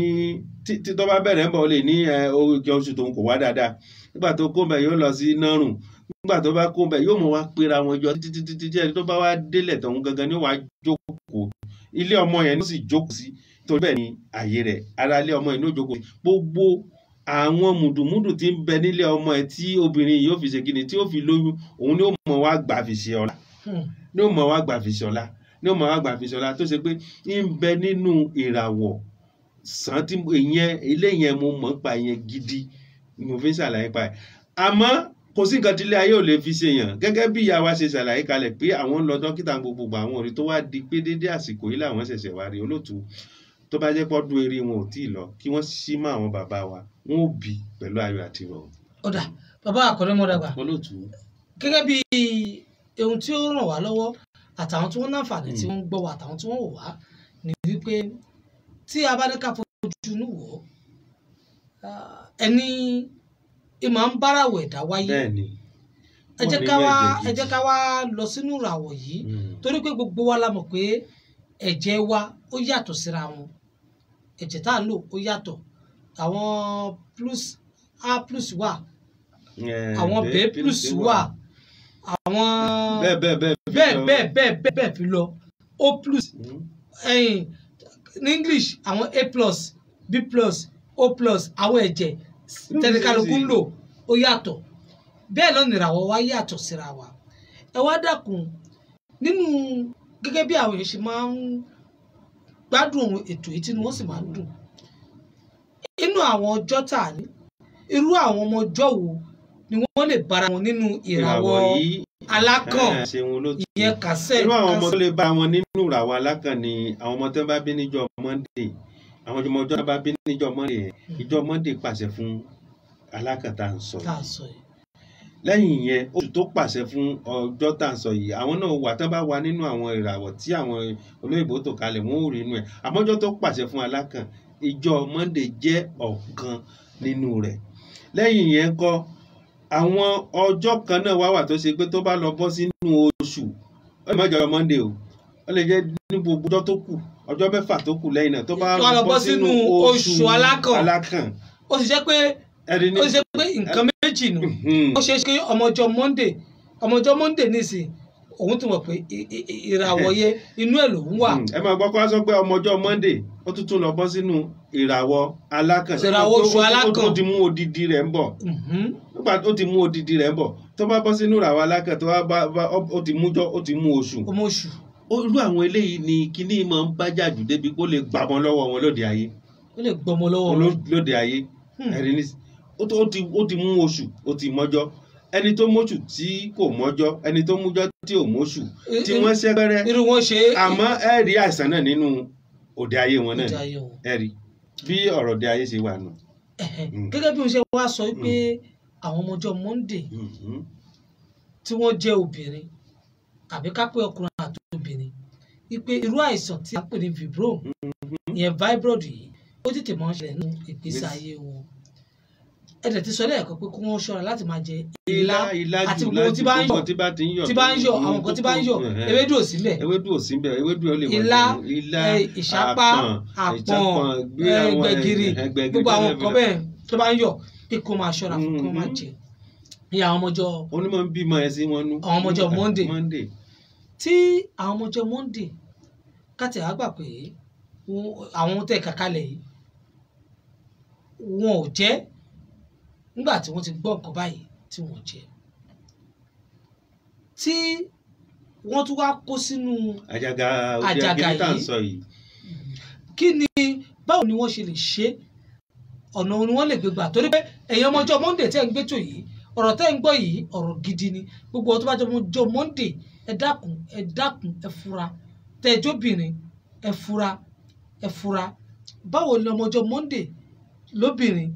tí tó bá bẹ̀rẹ̀ ń bọ̀, ó lè ní nǹkan oṣù tòun kò wá dáadáa. Nígbà tó kó bẹ̀ yóò lọ sí nárùn. Nígbà tó bá kó bẹ̀ yóò mọ wá pera wọn jọ títí títí tí ẹni tó bá wá délẹ̀ tọ̀hún gangan ni ó wá jókòó. Ilé ọmọ yẹn ló sì jókòó sí, torí bẹ́ẹ̀ ni ààyè rẹ̀ ara ilé ọmọ yẹn ló jókòó sí. Gbogbo àwọn mùdùmùdù tí ń bẹ nílé ọmọ ẹ tí obìnrin yìí ó fi ṣe kíni, tí ó fi lóyún, òun ni ó mọ wá gbà fi ṣe ọlá, ni ó mọ wá gbà fi ṣe ọlá, ni ó mọ wá gbà fi ṣe ọlá, tó ṣe pé ń bẹ nínú ìràwọ̀ sàn tí ìyẹn ilé yẹn mo mọ̀ pa ìyẹn gidi ni mo fi ń ṣàlàyé pa ẹ̀. Àmọ́ kò sí nǹkan tí ilé ayé ò lè fi ṣe yàn, gẹ́gẹ́ bí ìyá wa ṣe ṣàlàyé kalẹ̀ pé àwọn ń lọ dókítà gbogbogbò, àwọn òrí tó wá di pé déédéé àsìkò yìí làwọn ṣẹ̀ṣẹ̀ wá rí olóòtú. Tó bá jẹ́ pọ́dún eré wọn ò tí ì lọ, kí wọ́n ṣí mọ́ àwọn bàbá wa, wọn ò bí pẹ̀lú ayọ̀ àti ìrọ̀rùn. Ọ̀dà bàbá àkọ́rẹ́ mọ́ dàgbà olóòtú, gẹ́gẹ́ bí ohun tí ó ràn wá lọ́wọ́ àtàwọn tí wọ́n náǹfààní tí wọ́n ń gbọ́ wa àtàwọn tí wọ́n wò wá ni wípé tí a bá ní ká fojú inú wò ó, ẹni ìmọ̀ ń bárawọ̀ ẹ̀dá wáyé. Ẹ jẹ́ ká wá lọ sínú ìràwọ̀ yìí, torí pé gbogbo wa la mọ̀ pé ẹ̀jẹ̀ wa ó yàtọ̀ síra wọn. Ẹ̀jẹ̀ tá à ń lò ó yàtọ̀. Àwọn plus A plus wà, àwọn B plus wà, àwọn bẹ́ẹ̀ bẹ́ẹ̀ bẹ́ẹ̀ bẹ́ẹ̀ bẹ́ẹ̀ bẹ́ẹ̀ fi lọ O plus. Ní English àwọn A plus, B plus, O plus, àwọn ẹ̀jẹ̀ tẹnikálukú ń lò ó yàtọ̀. Bẹ́ẹ̀ náà nìràwọ̀ wa yàtọ̀ síra wa. Ẹ wá dákun, nínú gẹ́gẹ́ bí àwọn èèyàn ṣe máa ń gbádùn ètò yìí tí wọ́n sì máa ń dùn, inú àwọn ọjọ́ tà ní irú àwọn ọmọ ọjọ́ wo ni wọ́n lè bára wọn nínú ìràwọ̀ alákàn? Ìyẹn kàṣẹ́ irú àwọn ọmọ tó lè bá wọn nínú ìràwọ̀ alákàn ni àwọn ọmọ tó bá bí níjọ́ Monday. Àwọn ọmọ tó bá bí níjọ́ Monday, ìjọ́ Monday pàṣẹ fún alákàn tá à ń sọ yìí. Lẹ́yìn ìyẹn, oṣù tó pàṣẹ fún ọjọ́ tá à ń sọ yìí, àwọn náà wà tán bá wà nínú àwọn ìràwọ̀ tí àwọn olóyìnbó tò kalẹ̀, wọ́n ò rí inú ẹ̀. Àmọ́jọ́ tó pàṣẹ fún alákàn, ìjọ́ Monday jẹ́ ọ̀kan nínú rẹ̀. Lẹ́yìn ìyẹn kọ́, àwọn ọjọ́ kan náà wá wà tó ṣe pé tó bá lọ bọ́ sínú oṣù, ó lè má jẹ́ ọjọ́ Monday o, ó lè jẹ́ ní gbogbo ọjọ́ tó kù, ọjọ́ mẹ́fà tó kù lẹ́yìn náà tó bá lọ bọ́ sínú oṣù alákàn, ó sì jẹ́ pé nǹkan méjì Méjì nù. Ó ṣeé ṣe kí ọmọjọ́ Monday nísìn òun ti mọ̀ pé ìràwọ̀ yẹ inú ẹ̀ lòún wà. Ẹ máa gbọ́ kó wá sọ pé ọmọjọ́ Monday ó tún tún lọ bọ́ sínú ìràwọ̀ alákàn. Ìràwọ̀ oṣù alákàn. Ó ti mú odidi rẹ̀ ń bọ̀. Nígbà tó ti mú odidi rẹ̀ ń bọ̀ tó bá bọ́ sínú ìràwọ̀ alákàn tó bá ó ti mújọ́ ó ti mú oṣù. Ọmọ oṣù. Irú àwọn eléyìí ni kíní máa ń bá jàjù débi kó lè gbàmọ́ lọ́wọ́ wọn lóde ayé. Ó lè gbọmọ lọ́wọ́ wọn lóde ayé. Ẹ̀rí ní ó ti mú oṣù ó ti mọ́jọ́. Ẹni tó móṣù tí kò mọ́jọ́, ẹni tó mújọ́ tí ò móṣù tí wọ́n ṣẹ́gbẹ́rẹ́ irú wọn ṣe. Àmọ́ ẹ rí àìsàn náà nínú òde ayé wọn náà, ẹ rí bí ọ̀rọ̀ òde ayé ṣe wà nù. Gẹ́gẹ́ bí mo ṣe wá sọ pé àwọn ọmọjọ́ Monday tí wọ́n jẹ́ obìnrin àbí ká pé ọkùnrin àti obìnrin wípé irú àìsàn tí a pè ní fibrom ìyẹn fibroid yìí ó tètè máa ń ṣẹlẹ̀ nínú ìgbésí ayé wọn. Ẹ dẹ̀ ti sọ lẹ́ẹ̀kan pé kí wọ́n ṣọ́ra láti máa jẹ ilá àti gbogbo tí bá ń yọ̀, àwọn nǹkan tí bá ń yọ̀, ewédú ò síbẹ̀, ewédú ò síbẹ̀, ewédú ò lè wà ilá, ìṣápá, àpọ̀n, gbẹ̀gìrì, gbogbo àwọn nǹkan bẹ́ẹ̀ tó bá ń yọ̀ pé kí wọ́n máa ṣọ́ra fún kí wọ́n máa jẹ. Ní àwọn ọmọjọ́ onímọ̀ ń bímọ ẹ sí wọn nú. Àwọn ọmọjọ́ Monday tí àwọn ọmọjọ́ Monday káàtì àgbà pé àwọn tẹ̀ kàkálẹ̀ yìí wọn ò jẹ́ nígbà tí wọ́n ti gbọ́ nǹkan báyìí tí wọ́n jẹ, tí wọ́n tún wá kó sínú àjàgà yìí, kí ni báwo ni wọ́n ṣe lè ṣe, ọ̀nà ni wọ́n lè gbé gbà? Torí pé ẹ̀yin ọmọjọ́ Monday tẹ́ ń gbé tò yìí, ọ̀rọ̀ tẹ́ ń gbọ́ yìí ọ̀rọ̀ gidi ni. Gbogbo ọ̀rọ̀ tó bá jẹ́ ọmọjọ́ Monday, ẹ dákun, ẹ dákun, ẹ fura. Tẹ́ ẹ jóbìnrin, ẹ fura, ẹ fura. Báwo ni ọmọjọ́ Monday lóbìnrin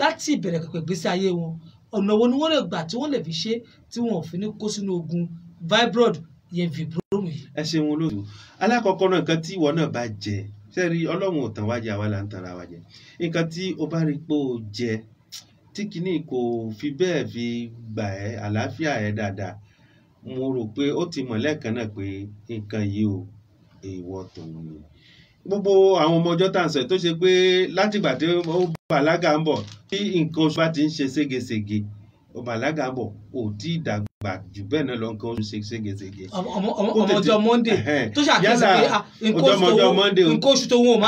láti ìbẹ̀rẹ̀ pẹ̀pẹ̀ ìgbésí ayé wọn, ọ̀nà wo ni wọ́n lè gbà tí wọ́n lè fi ṣe tí wọn ò fi ní kó sínú ogun fibroid yẹn fibrom yìí? Ẹ ṣeun olóòtú. Alákọ̀ọ́kọ́ náà, nǹkan tí ìwọ náà bá jẹ, sẹ́rí Ọlọ́run ò tàn wá jẹ, àwa là ń tanra wa jẹ. Nǹkan tí o bá rí pé o jẹ tí kìíní kò fi bẹ́ẹ̀ fi gbà ẹ́ àlàáfíà ẹ́ dáadáa, mo rò pé ó ti mọ̀ lẹ́ẹ̀kan náà pé nǹkan yìí o, èèwọ̀ tòun ni. Gbogbo àwọn ọmọ ọjọ́ tá à ń sọ tó ṣe pé látìgbà tí ó bàlágà ń bọ̀ tí nǹkan oṣù bá ti ń ṣe ségesège, ó bàlágà ń bọ̀ ò tí ì dàgbà jù bẹ́ẹ̀ náà lọ, nǹkan oṣù ṣe ségesège. Ọmọjọ́ Monday tó ṣàkíyèsí pé nǹkan oṣù tó wọn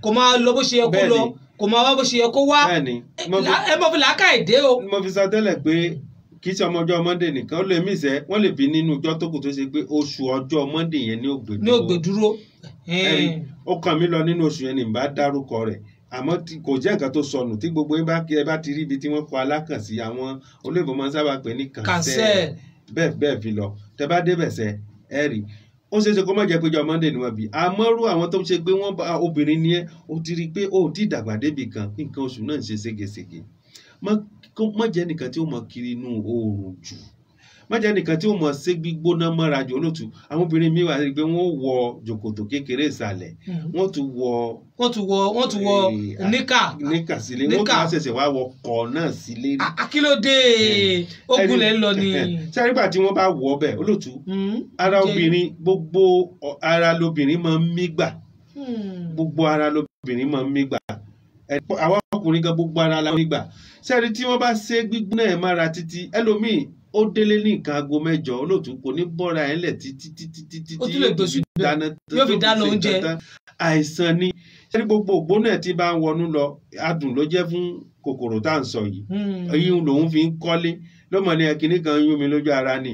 kò máa lọ bó ṣe yẹ kó lọ, kò máa wá bó ṣe yẹ kó wá, ẹ mọ̀ fi làákàyè dé o. Mo fi sọ tẹ́lẹ̀ pé kì í ṣe ọmọjọ́ Monday nìkan, ó lè mí ìṣẹ́ wọ́n lè bí nínú ọjọ́ tó kù tó ṣe pé oṣù ọjọ́ Monday yẹn ní ó gbé dúró. Ó kàn mí lọ nínú oṣù yẹn ní bá dárúkọ rẹ̀, àmọ́ kò jẹ́ nǹkan tó sọnù tí gbogbo ẹ bá ti rí ibi tí wọ́n kọ alákàn sí, àwọn olóyìnbó máa ń sábà pè ní kànsẹ́ bẹ́ẹ̀ bẹ́ẹ̀ fi lọ. Tẹ bá débẹ̀ sẹ́ ẹ rí ó ṣeé ṣe kó má jẹ́ péjọ Monday ni wọ́n bí. Àmọ́ rú àwọn tó ṣe pé wọ́n bá obìnrin ni ẹ́, ó ti rí i pé ó ti dàgbà débì kan, nǹkan oṣù náà ń ṣe ségesège. Má jẹ́ nìkan tí ó mọ kiri inú oòrùn jù, má jẹ́ nìkan tí ó mọ ṣe gbígbóná mọ́ra jù. Olóòtú, àwọn obìnrin mi wà pé wọ́n wọ jòkòtò kékeré ìsàlẹ̀, wọ́n tún wọ níkà sílé, wọ́n tún wá ṣẹ̀ṣẹ̀ wá wọ kọ̀ náà sílé. Akílódé ogun lẹ́ ń lọ ni. Ṣé nígbà tí wọ́n bá wọ̀ ọbẹ̀ olóòtú, ara obìnrin, gbogbo ara lobìnrin máa ń mí gbà, gbogbo ara lobìnrin máa ń mí gbà. Àwọn ọkùnrin gan gbogbo ara la mí gbà. Ṣé tí wọ́n bá ṣe gbígbóná ẹ̀ mára títí, ẹlòmíì ó délé ní nǹkan aago 8, olóòtú kò ní bọ́ra ẹ̀ lẹ̀ títí títí títí yóò fi dáná oúnjẹ. Àìsàn ni. Ṣé gbogbo ògbóná ẹ̀ tí bá ń wọnú lọ, adùn ló jẹ́ fún kòkòrò tá à ń sọ yìí. Eyín lòun fi ń kọ́lé lọ́mọ ní ẹkìnní kan yún mi lójú ara ni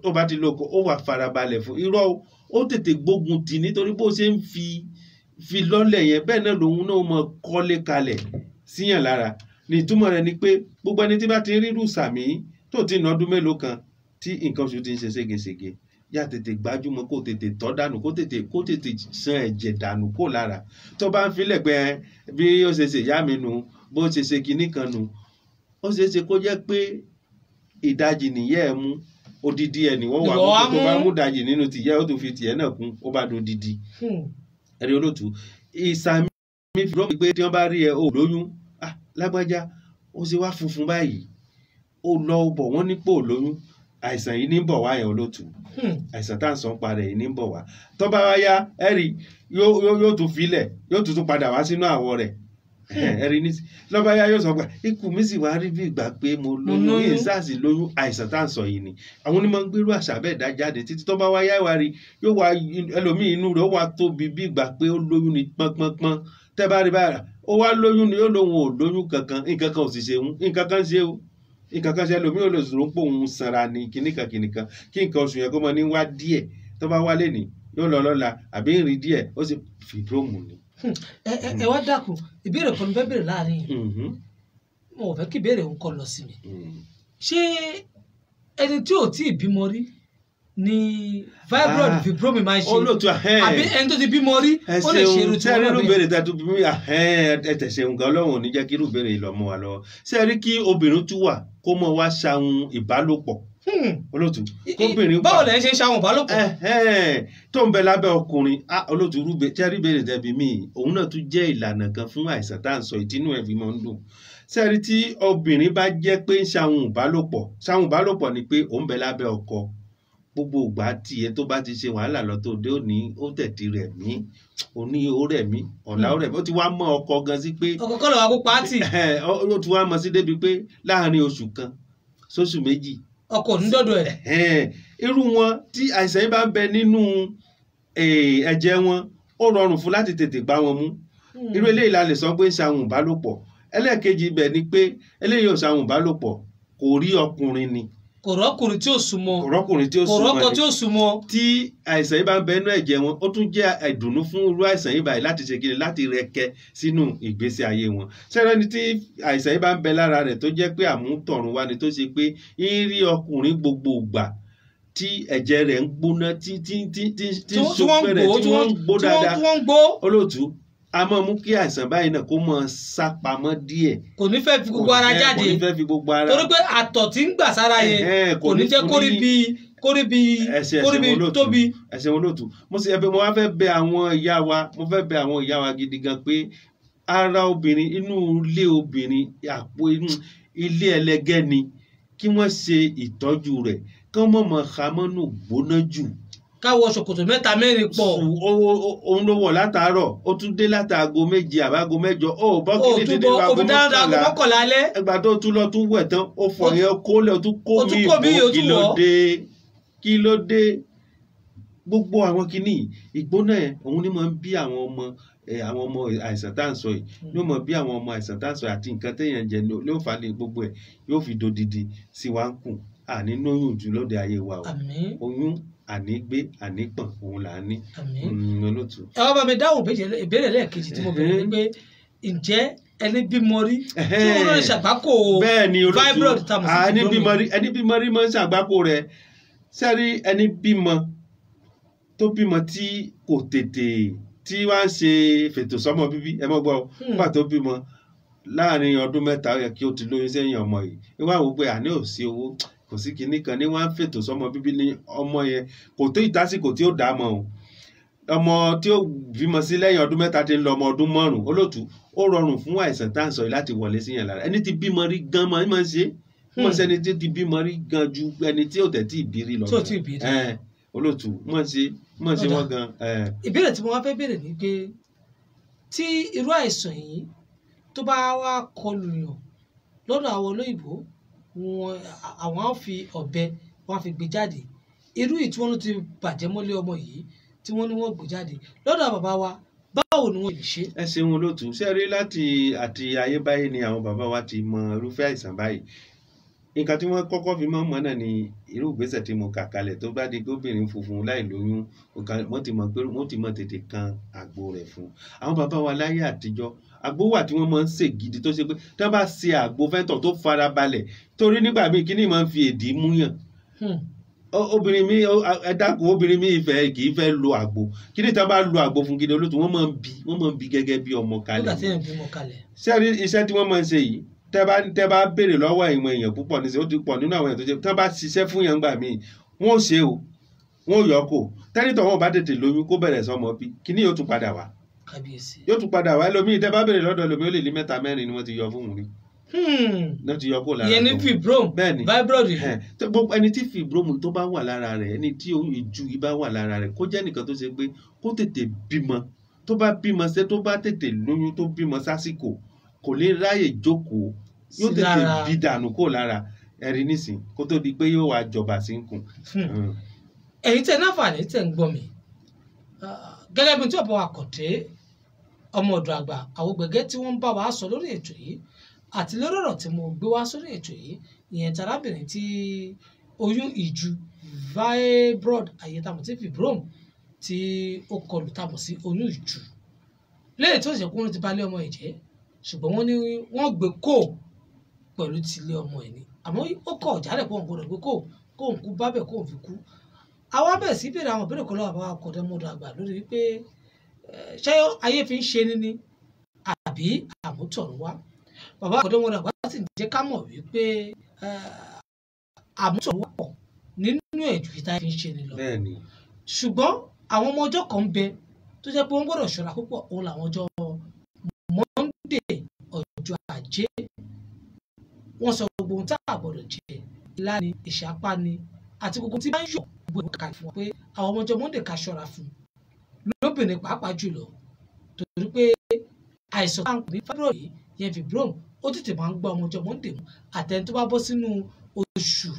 tó bá ti lóko ó wà farabalẹ̀ fún irọ́, ó tètè gbógun tì nítorí bó ṣe ń fi lọ́lẹ̀ yẹn bẹ́ẹ̀ náà lòun náà mọ kọ́lé kalẹ̀ síyàn lára. Ní ìtumọ̀ rẹ̀ ni pé gbogbo ẹni tí bá ti rírù sàmì tó ti ná ọdún mélòó kan tí nǹkan oṣù ti ń ṣe ségesège, yá tètè gbájúmọ́, kó tètè tọ́ dànù, kó tètè san ẹ̀jẹ̀ dànù kó lára. Tó bá ń filẹ̀ pé bí ó ṣe ṣe ìyá mi nu, bó ṣe ṣe kinní kan nu, ó ṣe é ṣe kó jẹ́ pé ìdajì nìyẹ́ ẹ mú, odidi ẹ̀ ní wọ́n wà mú, tó bá mú ìdajì nínú tìyẹ́ ó tún fi tìyẹ́ náà kún, ó bá dodidi. Ẹ̀rí olóòtú, ìsàmì fi rọ́ mi pé tí wọ́n bá rí ẹ ò lóyún, lágbájá ó ṣe wá funfun báyìí, ó lọ bọ̀ wọ́n nípò lóyún, àìsàn yìí ní bọ̀ wá yẹn olóòtú, àìsàn tá à ń sọ ń parẹ́ yìí ní bọ̀ wá. Tó bá wá yá ẹ rí yóò tún filẹ̀, yóò tún padà wá sínú àwọ̀ rẹ̀. Ẹ̀rí ní lọ́ba yá yóò sọ pé ikú mi sì wá rí bí ìgbà pé mo lóyún, yìí sáàsì lóyún. Àìsàn tá à ń sọ yìí ni àwọn onímọ̀ ń gbérú àṣà bẹ́ẹ̀ dá jáde títí tó bá wá yá ìwà rí yóò wá ẹlòmíì inú rẹ̀ ó wá tóbi bí ìgbà pé ó lóyún ni pọ́npọ́npọ́n. Tẹ́ bá rí báyà ó wá lóyún ni, ó lóun ò lóyún kankan, nǹkan kan ò sì ṣe òun, nǹkan kan ṣe o, nǹkan kan ṣe. Ẹlòmíì ò lè sọ̀rọ̀ pé òun sanra ni kìnnìkan kìnnìkan, kí nǹkan oṣù yẹn kó mọ ní wá díẹ̀, tó bá wálé ní yóò lọ lọ́la àbí ń rí díẹ̀, ó sì fìbrómù ni. Ẹ wá dákun, ìbéèrè kan ló fẹ́ béèrè láàrin yìí, mo ò fẹ́ kí ìbéèrè òun kọ lọ sí mi. Ṣé ẹni tí ò tí ì bímọ rí ni fibroid fibromi máa ń ṣe, olóòtú, àbí ẹni tó ti bímọ rí ó lè ṣe irú tí wọn náà? Bẹ́ẹ̀ béèrè tẹ́tù bí ẹ tẹ̀sẹ̀ nǹkan, Ọlọ́run ò ní jẹ́ kí irú béèrè ìlọ́mọ wa lọ. Ṣé ẹ rí kí obìnrin tún wà kó mọ wá ṣàwọn ìbálòpọ̀, olóòtú, kóbìnrin wà. Báwo lẹ ń ṣe ṣàwọn ìbálòpọ̀? Tó ń bẹ lábẹ́ ọkùnrin, olóòtú, rúbe tẹ́rí béèrè tẹ́bi mí, òun náà tún jẹ́ ìlànà kan fún àìsàn tá à ń sọ ìtínú ẹ̀ fi máa ń dùn. Sẹ́rí tí obìnrin bá jẹ́ pé ń ṣàwọn ìbálòpọ̀, ṣàwọn ìbálòpọ̀ ni pé òun bẹ lábẹ́ ọkọ gbogbo ìgbà tiẹ̀, tó bá ti ṣe wàhálà lọ tó dé òní, ó tẹ̀tí rẹ̀ mí, òní ó rẹ̀ mí, ọ̀la ó rẹ̀ mí, ó ti wá mọ́ ọkọ gan sí pé ọkọ kọ́ ló wá kó pàtì. Ó ti wá mọ́ sí débi pé láàárín oṣù kan sóṣù méjì ọkọ ò ní dọ́dọ̀ ẹ̀. Irú wọn tí àìsàn yìí bá ń bẹ nínú ẹ̀jẹ̀ wọn, ó rọrùn fún láti tètè gbá wọn mú. Irú eléyìí la lè sọ pé ń ṣàwọn ìbálòpọ̀. Ẹlẹ́ẹ̀kejì ibẹ̀ ni pé eléyìí ò ṣàwọn ìbálòpọ̀, kò rí ọkùnrin ni, kò rọ́kùnrin tí ò súnmọ́, kò rọ́kùnrin tí ó kò súnmọ́ rọ́kọ ni. tí ò súnmọ́. Tí àìsàn yìí bá ń bẹ inú ẹ̀jẹ̀ wọn, ó tún jẹ́ ìdùnnú fún irú àìsàn yìí báyìí láti ṣe kíni, láti rẹkẹ sínú ìgbésí ayé wọn. Sẹ́rẹ́ ni tí àìsàn yìí bá ń bẹ lára rẹ̀ tó jẹ́ pé àmútọ̀run wá ni, tó ṣe pé ń rí ọkùnrin gbogbo ìgbà, tí ẹ̀jẹ̀ rẹ̀ ń gbóná, tí tí tí tí tí ń tí wọ́n ń sopẹ́rẹ̀ gbó, tí wọ́n ń gbó dáadáa, tí wọ́n ń gbó, olóòtú, a máa mú kí àìsàn báyìí náà kó máa sá pamọ́ díẹ̀. Kò ní fẹ́ fi gbogbo ara jáde, kò ní fẹ́ fi gbogbo ara, torí pé àtọ̀ tí ń gbà sára yẹn kò ní jẹ́ kó rí bí kó rí bí ẹsẹ kó rí bí olóòtú, tóbi. Ẹsẹ olóòtú, mo sì ẹ̀bẹ̀, mo wá fẹ́ bẹ̀ àwọn ìyá wa, mo fẹ́ bẹ̀ àwọn ìyá wa gidi gan pé ara obìnrin, inú ilé obìnrin, àpò inú ilé ẹlẹgẹ́ ni kí wọ́n ṣe ìtọ́jú rẹ̀, kí wọ́n mọ̀mọ́ hamọ́nù gbóná jù. Káwọ ṣòkòtò mẹ́ta mẹ́rin pọ̀. Òun ló wọ̀ látàárọ̀, ó tún dé látàago 7 àbáago 8, ó bọ́ ó kí ní tún dédé bọ́ aago omi dáná aago 11 mọ́kànlá alẹ́. Ẹgbà tó tún lọ tún wẹ̀ tán, ó fọ yẹn kó lẹ̀, ó tún kó Ó tún mi kó míì, ìbò ó kí tún ló wọ̀. dé, kí ló dé? Gbogbo àwọn kinní ìgbóná ẹ, òun ni máa ń bí àwọn ọmọ ẹ, àwọn ọmọ àìsàn tá à ń sọ yìí ló mọ bí àwọn ọmọ àìsàn tá à ń sọ yìí àti nǹkan téèyàn jẹ ló fà á ní gbogbo ẹ yóò fi dodidi sí wa ń kùn. Àní lóyún jù lóde ayé wa o. Àmín. Oyún àní gbé àní pọ̀n òun là á ní. Àmín. Olóòtú. Ẹ wá bá mi dáhùn ìbéèrè lẹ́ẹ̀kejì tí mo béèrè ni pé ǹjẹ́ ẹni bímọ rí tí wọ́n lè ṣàgbákò Bẹ́ẹ̀ ni olóòtú, fibroid tá a mọ̀ sí ẹni fibroid? bímọ rí, ẹni bímọ rí máa ń ṣàgbákò rẹ̀. Sẹ́rí ẹni bímọ tó bímọ tí kò tètè tí wá ń ṣe fètò sọ́mọ bíbí, ẹ mọ́ gbọ́ o, nígbà tó bímọ láàrin ọdún 3, ó yẹ kí ó ti lóyún sẹ́yìn ọmọ yìí, ní wàá wò pé àní ò sí owó, kò sí kinní kan, ní wàá ń fètò sọ́mọ bíbí ní ọmọ yẹn kò tó ìtásìkò tí ó dà á mọ́ o. Ọmọ tí ó bímọ sí lẹ́yìn ọdún 3 ti ń lọ ọmọ ọdún 5, olóòtú, ó rọrùn fún àìsàn tá à ń sọ yìí láti wọlé sí yẹn lára. Ẹni tí bímọ rí gan mọ máa ń ṣe é, mọ̀ sí ẹni tí ti bímọ rí gan ju ẹni tí ò tẹ̀ tí ì bí rí lọ. Tí ò tí ì bí rí. Olóòtú, mọ̀ sí mọ̀ sí Ọ̀dà. wọ́n gan. Ìbéèrè tí mo wá fẹ́ béèrè ni pé tí irú àìsàn yìí tó bá wá kọlù yàn lọ́dọ̀ àwọn olóyìnbó, wọn àwọn á fi ọ̀bẹ, wọn á fi gbé jáde. Irú yìí tí wọ́n ló ti bàjẹ́ mọ́lé ọmọ yìí tí wọ́n ní wọ́n gbé jáde lọ́dọ̀ bàbá wa, báwo ni wọ́n lè ṣe? Ẹ ṣeun olóòtú. Ṣe rí láti àti ayébáyé ni àwọn bàbá wa ti mọ irúfẹ́ àìsàn báyìí. Nǹkan tí wọ́n kọ́kọ́ fi máa ń mọ̀ náà ni irú ìgbésẹ̀ tí mo kà kalẹ̀, tó bá di gómìnir funfun láì lóyún, wọ́n ti mọ̀ pé wọ́n ti mọ̀ tètè kan àgbo rẹ̀ fún àwọn bàbá wa láyé àtijọ́. Àgbo wà tí wọ́n máa ń sè gidi, tó ṣe pé tí wọ́n bá ṣe àgbo fẹ́ntọ̀ tó fara balẹ̀, torí nígbà míì kíní máa ń fi èdè múyàn. Obìnrin mi, ẹ dákun, obìnrin mi ìfẹ́ kì í fẹ́ lo àgbo. Kíní tí wọ́n bá lo àgbo fún gidi, olóòtú, wọ́n máa ń bi gẹ́gẹ́ bí ọmọ Nígbà kalẹ̀. tí èèyàn bímọ kalẹ̀. Ṣé rí iṣẹ́ tí wọ́n máa ń ṣe yìí, tẹ́ bá béèrè lọ́wọ́ ìwọ̀n èèyàn púpọ̀ níṣẹ́, ó ti pọ̀ nínú àwọn èèyàn tó ṣe tẹ́ bá ṣiṣẹ́ fún yẹn gbà míì, wọ́n ò ṣe o, wọ́n ò yọ kò tẹ́nitọ̀, wọn ò bá tètè lóyún kó bẹ̀rẹ̀ sọmọ bí kíní yóò tún padà wá. Kábíyèsí. Yóò tún padà wá. Ẹlòmíì, tẹ́ bá béèrè lọ́dọ̀ ẹlòmíì, ó lè ní mẹ́ta mẹ́rin ni wọ́n ti yọ fún òun rí, wọ́n ti yọ kó lára Ìyẹn ní tòun. fibrom? Bẹ́ẹ̀ ni. Fibroid yìí. Tó gbogbo ẹni tí fibromu tó bá wà lára rẹ̀, ẹni tí ìju yìí bá wà lára rẹ̀, kó jẹ́ nìkan tó ṣe pé kó tètè bímọ. Tó bá bímọ ṣe, tó bá tètè lóyún, tó bímọ sásìkò. kò ní ráyè jókòó, yóò Sí tètè lára. bí dànù kó lára ẹ̀rí nísìn kó tó di pé yóò wá jọba sí ń kùn. Ẹ̀yin tẹ́ náfààní tẹ́ ń gbọ́ mi, gẹ́gẹ́ bí tí ọ̀pọ̀ àkàndé ọmọ ọ̀dọ̀ àgbà àwògbẹ̀gẹ́ tí wọ́n ń bá wa sọ lórí ètò yìí àti lórí ọ̀rọ̀ tí mo gbé wá sórí ètò yìí, ìyẹn tarábìnrin tí oyún ìju fibroid àyètàmọ̀ tí fibrom tí ó kọlù tàmọ̀ sí oyún ìju lẹ́yìn tó ṣe kúrò ti balẹ̀ ọmọ ẹ̀ jẹ́, ṣùgbọ́n wọ́n ní wọ́n gbé kó pẹ̀lú tilé ọmọ ẹ̀ ni, àmọ́ ó kọ̀ jálẹ̀ pé òun gbọ́dọ̀ gbé kó kóun kú bábẹ̀ kóun fi kú. Àwa bẹ̀rẹ̀ sí béèrè àwọn ìbéèrè kan lọ́wọ́ àbáwá kọ̀dẹ́mọdọ̀ àgbà lórí wípé ṣé ayé fi ń ṣe ni ni àbí àmútọ̀runwá. Bàbá kọ̀dẹ́mọdọ̀ àgbà sì ń jẹ́ ká mọ̀ wípé àmútọ̀runwá pọ̀ nínú ẹ̀jú tí táyé fi ń ṣe ni lọ. Bẹ́ẹ̀ ni. Ṣùgbọ́n àwọn ọmọ ọjọ́ kan ń bẹ tó jẹ́ pé wọ́n gbọ́dọ̀ ṣọ́ra púpọ̀, òun làwọn ọjọ́ Monday, ọjọ́ Ajé. Wọ́n sọ gbogbo ohun tá a gbọ́dọ̀ jẹ, ilá ni, ìṣápá ni, àti gbogbo tí bá ń yọ̀ gbogbo ìka fún wa pé àwọn ọmọ ọjọ́ Monday ká ṣọ́ra fún un, lóbìnrin pàápàá jùlọ, torí pé àìsàn tá à ń pè ní fibroid yìí, yẹn fibrom, ó tètè máa ń gbá ọmọ ọjọ́ Monday mú, àtẹni tó bá bọ́ sínú oṣù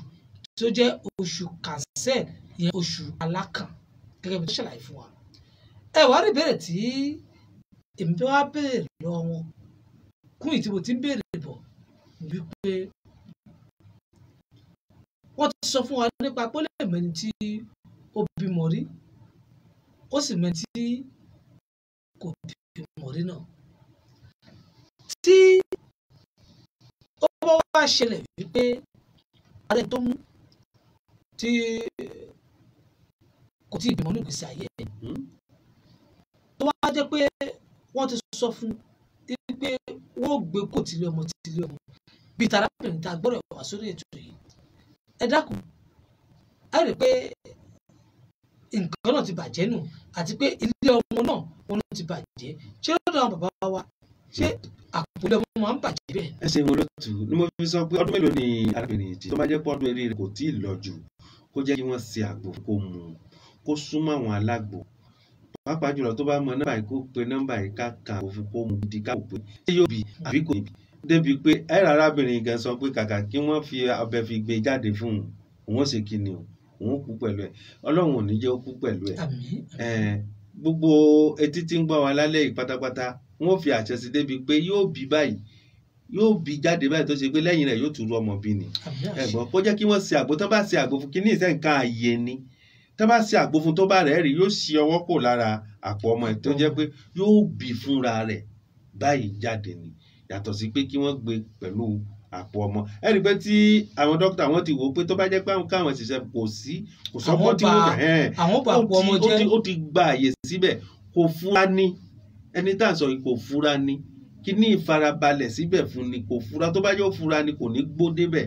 tó jẹ́ oṣù Cancer, ìyẹn oṣù alákàn, gẹ́gẹ́ bí tó ṣàlàyé fún wa. Ẹ wá rí ìbéèrè tí èmi fẹ́ wá béèrè lọ́wọ́ wọn kún ìtí mo ti ń béèrè bọ̀ wípé wọ́n ti sọ fún wa nípa pé ó lè mẹ́ni tí ó bímọ rí, ó sì mẹ́ni tí kò bímọ rí náà. Tí ó bá wá ṣẹlẹ̀ wípé ààrẹ tó mú tí kò tí ì bímọ ní ìgbésí ayé ẹ̀, tó wá jẹ́ pé wọ́n ti sọ fún un pé wọ́n ò gbé kò tílé ọmọ tílé ọmọ bíi tarábìnrin tá a gbọ́dọ̀ wá sórí ètò yìí, ẹ dákun, ẹ rí i pé nǹkan náà ti bàjẹ́ nù, àti pé ilé ọmọ náà wọn ló ti bàjẹ́. Ṣé lọ́dọ̀ àwọn bàbá wa ṣé àpò ilé ọmọ máa ń bàjẹ́ bẹ́ẹ̀? Ẹ ṣe olóòtú ni mo fi sọ pé ọdún mélòó ni arábìnrin yìí ti, tó bá jẹ́ pé ọdún eré rẹ̀ kò tí ì lọ jù, kó jẹ́ kí wọ́n ṣe àgbo kó mu, kó súnmọ́ àwọn alágbo, pàápàá jùlọ tó bá mọ nọ́mbà yìí kó pe nọ́mbà yìí ká kan àgbo fún kó mu gidi ká wò pé ṣé yóò bí àbí kò ní bí. Débi pé ẹ̀rọ arábìnrin gan sọ pé kàkà kí wọ́n fi abẹ fi gbé jáde fún un, òun ó ṣe kí ni o, òun ó kú pẹ̀lú ẹ̀. Ọlọ́run ò ní jẹ́ ó kú pẹ̀lú ẹ̀. Àmín. Gbogbo etí tí ń gbọ́ wa lálẹ́ yìí pátápátá, wọ́n ó fi àṣẹ sí débi pé yóò bí báyìí, yóò bí jáde báyìí tó ṣe pé lẹ́yìn rẹ̀ yóò tún rú ọmọ bí ni. Àmín àṣẹ. Ẹ̀gbọ́n, kó jẹ́ kí wọ́n ṣe àgbo, tán bá ṣe àgbo fún kí ní ìṣe nǹkan àyè ni, tán bá ṣe àgbo fún tó bá rẹ̀ rí, yóò ṣí ọwọ́ kò lára àpò ọmọ ẹ̀ tó jẹ́ pé yóò bí fúnra rẹ̀ báyìí jáde ni, yàtọ̀ sí pé kí wọ́n gbé pẹ̀lú àpò ọmọ. Ẹ rí i pé tí àwọn dókítà wọn ti wò ó pé tó bá jẹ́ pé àwọn káwọn ṣiṣẹ́ kò sí, kò sọ́kọ́ tí wọ́n kàn ẹ́, àwọn bá àpò ọmọ jẹ́. ó ti gba àyè síbẹ̀, kò fura ní ẹni tá à ń sọ yìí, kò fura ní kí ní ìfarabalẹ̀ síbẹ̀ fún ni, kò fura, tó bá yóò fura ni kò ní gbó débẹ̀.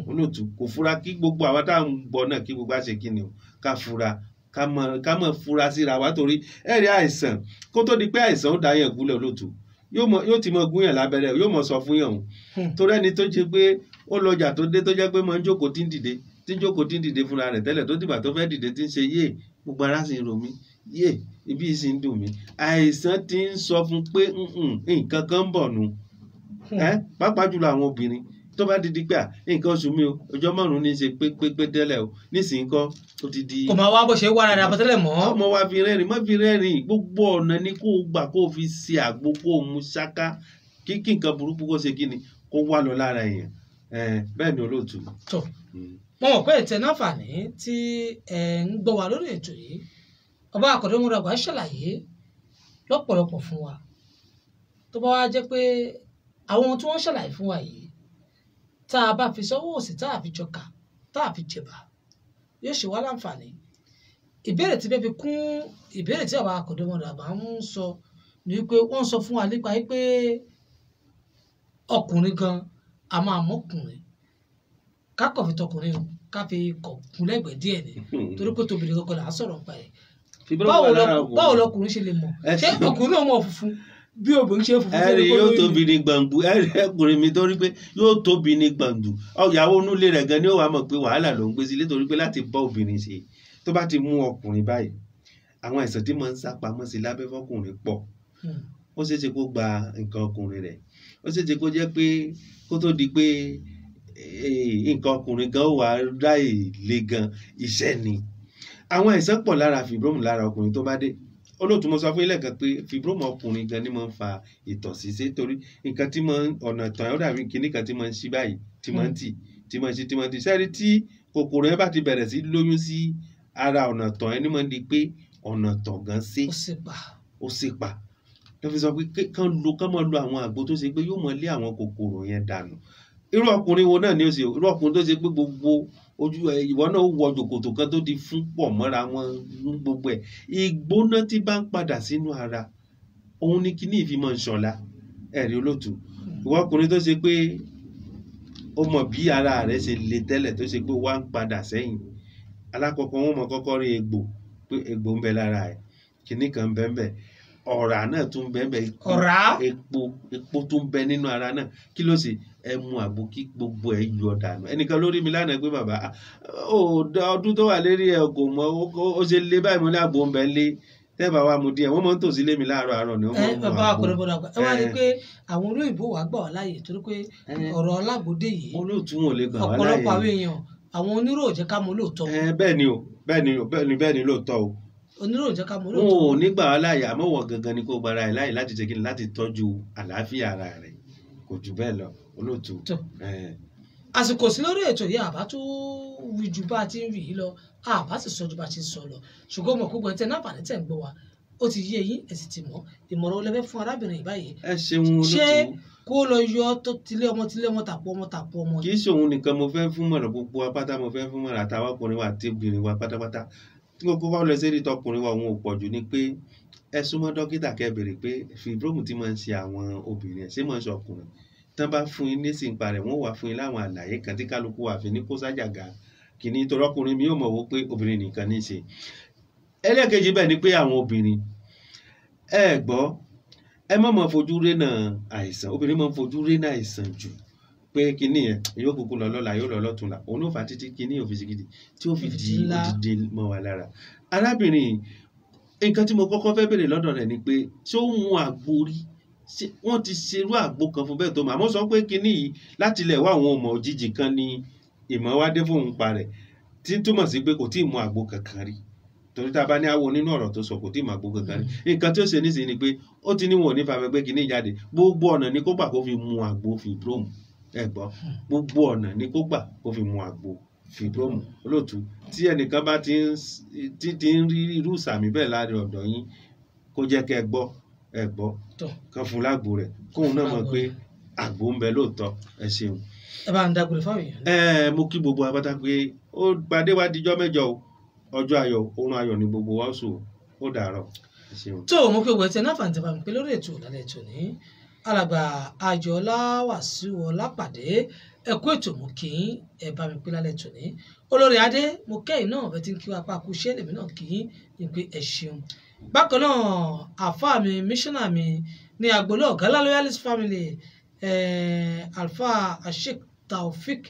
Olóòtú kò fura, kí gbogbo àwa tá à ń gbọ́ náà kí gbogbo àṣẹ kí ni o, ká fura, ká mọ̀ fura síra wa, torí ẹ rí àìsàn kó tó di pé àìsàn ó dá yẹn gúnlẹ̀ olóòtú, yóò ti mọ gúnyàn lábẹ́rẹ́, yóò mọ sọ fún yàn o. Torí ẹni tó ṣe pé ó lọjà tó dé tó jẹ́ pé máa ń jókòó tí ń dìde, tí ń jókòó tí ń dìde fúnra rẹ̀ tẹ́lẹ̀, tó dìgbà tó fẹ́ dìde tí ń ṣe yé, gbogbo ara sì ń ro mí, yé, ibi yìí sì ń dùn mí. Àìsàn ti ń sọ fún pé nǹkan kan ń bọ̀ nù. Pàápàá jùlọ àwọn obìnrin tó bá di di pé nǹkan oṣù mi o, ọjọ́ márùn-ún ní í ṣe pé pé pé tẹ́lẹ̀ o, nísìnyí kọ́ ó ti di. Kò máa wá bó ṣe wá rárá bọ́ tẹ́lẹ̀ mọ́. Ọmọ wa fi rẹ́rìn, má fi rẹ́rìn, gbogbo ọ̀nà ni kó o gbà kó o fi ṣe àgbo kó o mu ṣáká, kí nǹkan burúkú kó ṣe kí ni kó wá lọ lára èèyàn. Bẹ́ẹ̀ ni olóòtú. Tó mo mọ̀ pé ètò náfààní tí ẹ ń gbọ́ wa lórí ètò yìí, ọba àkọ́dọ́mọdàgbà ṣàlàyé lọ́pọ̀lọpọ̀ fún wa. Tó bá wá jẹ́ pé àwọn ohun tí wọ́n ṣàlàyé fún wa yìí, tá a bá fi sọ́wọ́ òsì, tá a fi jọkà, tá a fi jẹ̀bà, yóò ṣe wá láǹfààní. Ìbéèrè tí fẹ́ fi kún ìbéèrè tí àwa àkọ́dọ́mọdàgbà ń sọ ni wípé wọ́n sọ fún wa nípa wípé ọkùnrin gan a máa mọ́kùnrin, ká kọ̀ fi tọkùnrin o, ká fi kọ̀ kún lẹ́gbẹ̀ẹ́ díẹ̀ ni, torí pé tóbìnrin kankan là á sọ̀rọ̀ nípa ẹ̀. Báwo lọkùnrin ṣe lè mọ̀? Ṣé ọkùnrin náà mọ̀ funfun bí obìnrin ṣe funfun? Ẹ̀rí yóò tóbi ní gbàngbù, ẹ̀rí ẹkùnrin mi torí pé yóò tóbi ní gbàngbù. Ìyàwó onúlé rẹ̀ gan ni ó wàá mọ̀ pé wàhálà ló ń gbé sílé, torí pé láti bá obìnrin ṣe, tó bá ti mú ọkùnrin báyìí, àwọn àìsàn tí máa ń sá pamọ́ sí lábẹ́ fọkùnrin pọ̀. Ó ṣeé ṣe kó gba nǹkan ọkùnrin rẹ̀, Ó ṣeé ṣe kó jẹ́ pé kó tó di pé nǹkan ọkùnrin gan wà ráì le gan, iṣẹ́ ni. Àwọn àìsàn pọ̀ lára fibrome lára ọkùnrin tó bá dé. Olóòtú, mo sọ fún yín lẹ́ẹ̀kan pé fibrome ọkùnrin gan ni máa ń fa ìtọ̀ ṣíṣe, torí nǹkan tí máa ń ọ̀nà ìtọ̀ yẹn ó dàbí kinní kan tí máa ń ṣí báyìí, tí máa ń tì, tí máa ń ṣí, tí máa ń tì. Sẹ́rí tí kòkòrò yẹn bá ti bẹ̀rẹ̀ sí lóyún sí ara ọ̀nà ìtọ̀ yẹn ni máa ń di pé ọ̀nà ìtọ̀ gan ṣe Ó sì pa. Ó sì pa. Tó fi sọ pé kán máa lo àwọn àgbo tó ṣe pé yóò máa lé àwọn kòkòrò yẹn dànù. Irú ọkùnrin wo náà ni ó ṣe? Irú ọkùnrin tó ṣe pé gbogbo ojú ẹ, ìwọ náà wọ jòkòtò kan tó di fún pọ̀ mọ́ra wọn gbogbo ẹ̀, ìgbóná tí bá ń padà sínú ara òun ni kíní ìfimọ̀ ń ṣọ̀la. Ẹ̀rí olóòtú, ìwọ ọkùnrin tó ṣe pé ó mọ̀ bí ara rẹ̀ ṣe le tẹ́lẹ̀, tó ṣe pé wá ń padà sẹ́yìn, alákọ̀ọ́kọ́ wọn mọ̀ kọ́kọ́ rí egbò, pé egbò ń bẹ lára ẹ̀, kíní kan ń bẹ ń bẹ, ọ̀rá náà tún ń bẹ ń bẹ, Ọ̀rá. Epo tún ń bẹ nínú ara náà. Kí ló ṣe? Ẹ mu àgbo kí gbogbo ẹ yọ dànù. Ẹnìkan lórí mi lánàá pé bàbá ó ọdún tó wà lérí ẹ kò mọ ó ṣe lé báyìí. Mo ní àgbo ń bẹ lé, tẹ́ bá wa mu díẹ̀. Wọ́n máa ń tòsí lé mi láàárọ̀ àárọ̀ ni wọ́n máa ń mu Bàbá àgbo. Akọ̀rẹ́ bọ̀dọ̀ àgbà, ẹ wá rí i pé àwọn olóyìnbó wàá gbà wá láàyè, torí pé ọ̀rọ̀ alágbòde yìí, Olóòtú, wọn ò lè gbà wá láàyè. ọ̀pọ̀lọpọ̀ àwọn èèyàn, àwọn onírò ò jẹ́ ká mọ̀ lóòótọ́. Bẹ́ẹ̀ ni o, bẹ́ẹ̀ ni o, bẹ́ẹ̀ ni, bẹ́ẹ̀ ni lóòótọ́ o. Onírò ò jẹ́ ká mọ̀ Wọn lóòótọ́. ò ní gbà wá láàyè, àmọ́ wọ́n gangan ni kó gbára ẹ̀ láàyè láti ṣe kíni, láti tọ́jú àlàáfíà ara rẹ̀. Kò jù bẹ́ẹ̀ lọ, olóòtú. Tó. Àsìkò sí lórí ètò yìí, àbá tó wí ju bá a ti ń wí yìí lọ, àbá sì sọ ju bá a ti ń sọ lọ, ṣùgbọ́n mo kó gbọ́n tẹ náà pàdé tẹ̀ ń gbọ́ wa, ó ti yé eyín, ẹ sì ti mọ̀. Ìmọ̀ràn olẹ́fẹ́ fún arábìnrin yìí báyìí? Ẹ ṣeun, Ṣé olóòtú. kó lọ yọ tó tilé ọmọ, tilé ọmọ, tàpọ̀ ọmọ, tàpọ̀ ọmọ? Kì í ṣe òun nìkan mo fẹ́ fún mọ̀ràn, gbogbo wa pátá mo fẹ́ fún mọ̀ràn, àtàwọn ọkùnrin wa àti obìnrin wa pátápátá. Tí gbogbo wa lọ sí tọkùnrin wa, òun ò pọ̀ jù ni pé ẹ súnmọ́ dókítà kẹ́ béèrè pé fibrome tí máa ń ṣe àwọn obìnrin ẹ̀, ṣé máa ń ṣe ọkùnrin? Tán bá fún yín nísìnyí rẹ̀, wọ́n wà fún yín láwọn àlàyé kan tí kálukú wà fi ní kó sájàgà kìíní, torí ọkùnrin mi yóò mọ̀ wó pé obìnrin nìkan ní í ṣe. Ẹlẹ́ẹ̀kejì bẹ́ẹ̀ ni pé àwọn obìnrin, ẹ gbọ́, ẹ má máa fojú rénà àìsàn. Obìnrin máa ń fojú rénà àìsàn jù, pé kinní yẹn yóò kúkú lọ lọ́la, yóò lọ lọ́túnla. Òun ló fà á títí kinní yóò fi ṣe gidi tí ó fi di ńlá. Odidi mọ́ wa lára. Arábìnrin yìí, nǹkan tí mo kọ́kọ́ fẹ́ béèrè lọ́dọ̀ rẹ̀ ni pé ṣé ó mu àgbo rí? Ṣé wọ́n ti ṣerú àgbo kan fún bẹ́ẹ̀ tó mọ̀? Àmọ́ sọ pé kinní yìí láti ilẹ̀ wá àwọn ọmọ òjijì kan ni ìmọ̀ wá dé fóun pa rẹ̀, tí ń túmọ̀ sí pé kò tí ì mu àgbo kankan rí, torí tá a bá ní àwo nínú ọ̀rọ̀ tó sọ, kò tí ì mu àgbo kankan rí. Nǹkan tí ó ṣe nísìnyí ni pé ó ti ní wọn ò ní fa pé kinní jáde, gbogbo ọ̀nà ni kó gbà kó fi mu àgbo fibrome. Ẹ gbọ́, gbogbo ọ̀nà ni kó gbà kó fi mu àgbo fibrome. Olóòtú, tí ẹnìkan bá ti ń tí ń rí irú ìsàmì bẹ́ẹ̀ láàrin ọ̀dọ̀ yín, kó jẹ́ kẹ́ ẹ gbọ́, ẹ gbọ́, Tó. kán fún lágbo rẹ̀, kóun náà mọ̀ pé àgbo ń bẹ lóòótọ́. Ẹ ṣeun. Ẹ bá ń dágbére fáwọn èèyàn. Ẹ mo kí gbogbo apáta pé ó pàdé wa dijọ́ mẹ́jọ o. Ọjọ́ ayọ̀, oorun ayọ̀ ni gbogbo wa ó sùn o. Ó dàárọ̀, ẹ ṣeun. Tó o mú pé wẹ́tẹ́ náà fàǹtẹ̀ bá mi pé lórí ètò ìlànà ètò ní alàgbà Ayọ̀ọ́lá Wàsíù Ọlápàdé, ẹ̀kú ètò, mú kí ẹ bá mi pé lálẹ́ ètò ní olórí adé. Mo kẹ́yìn náà bẹ́ẹ̀ tí ń kí wa pa kú iṣẹ́, lèmi náà kí ní pé ẹ ṣeun. Bákan náà, àfáà mi, míṣánná mi ní agboolé ọ̀gálá loyalist family, Alfa Asheik Taofik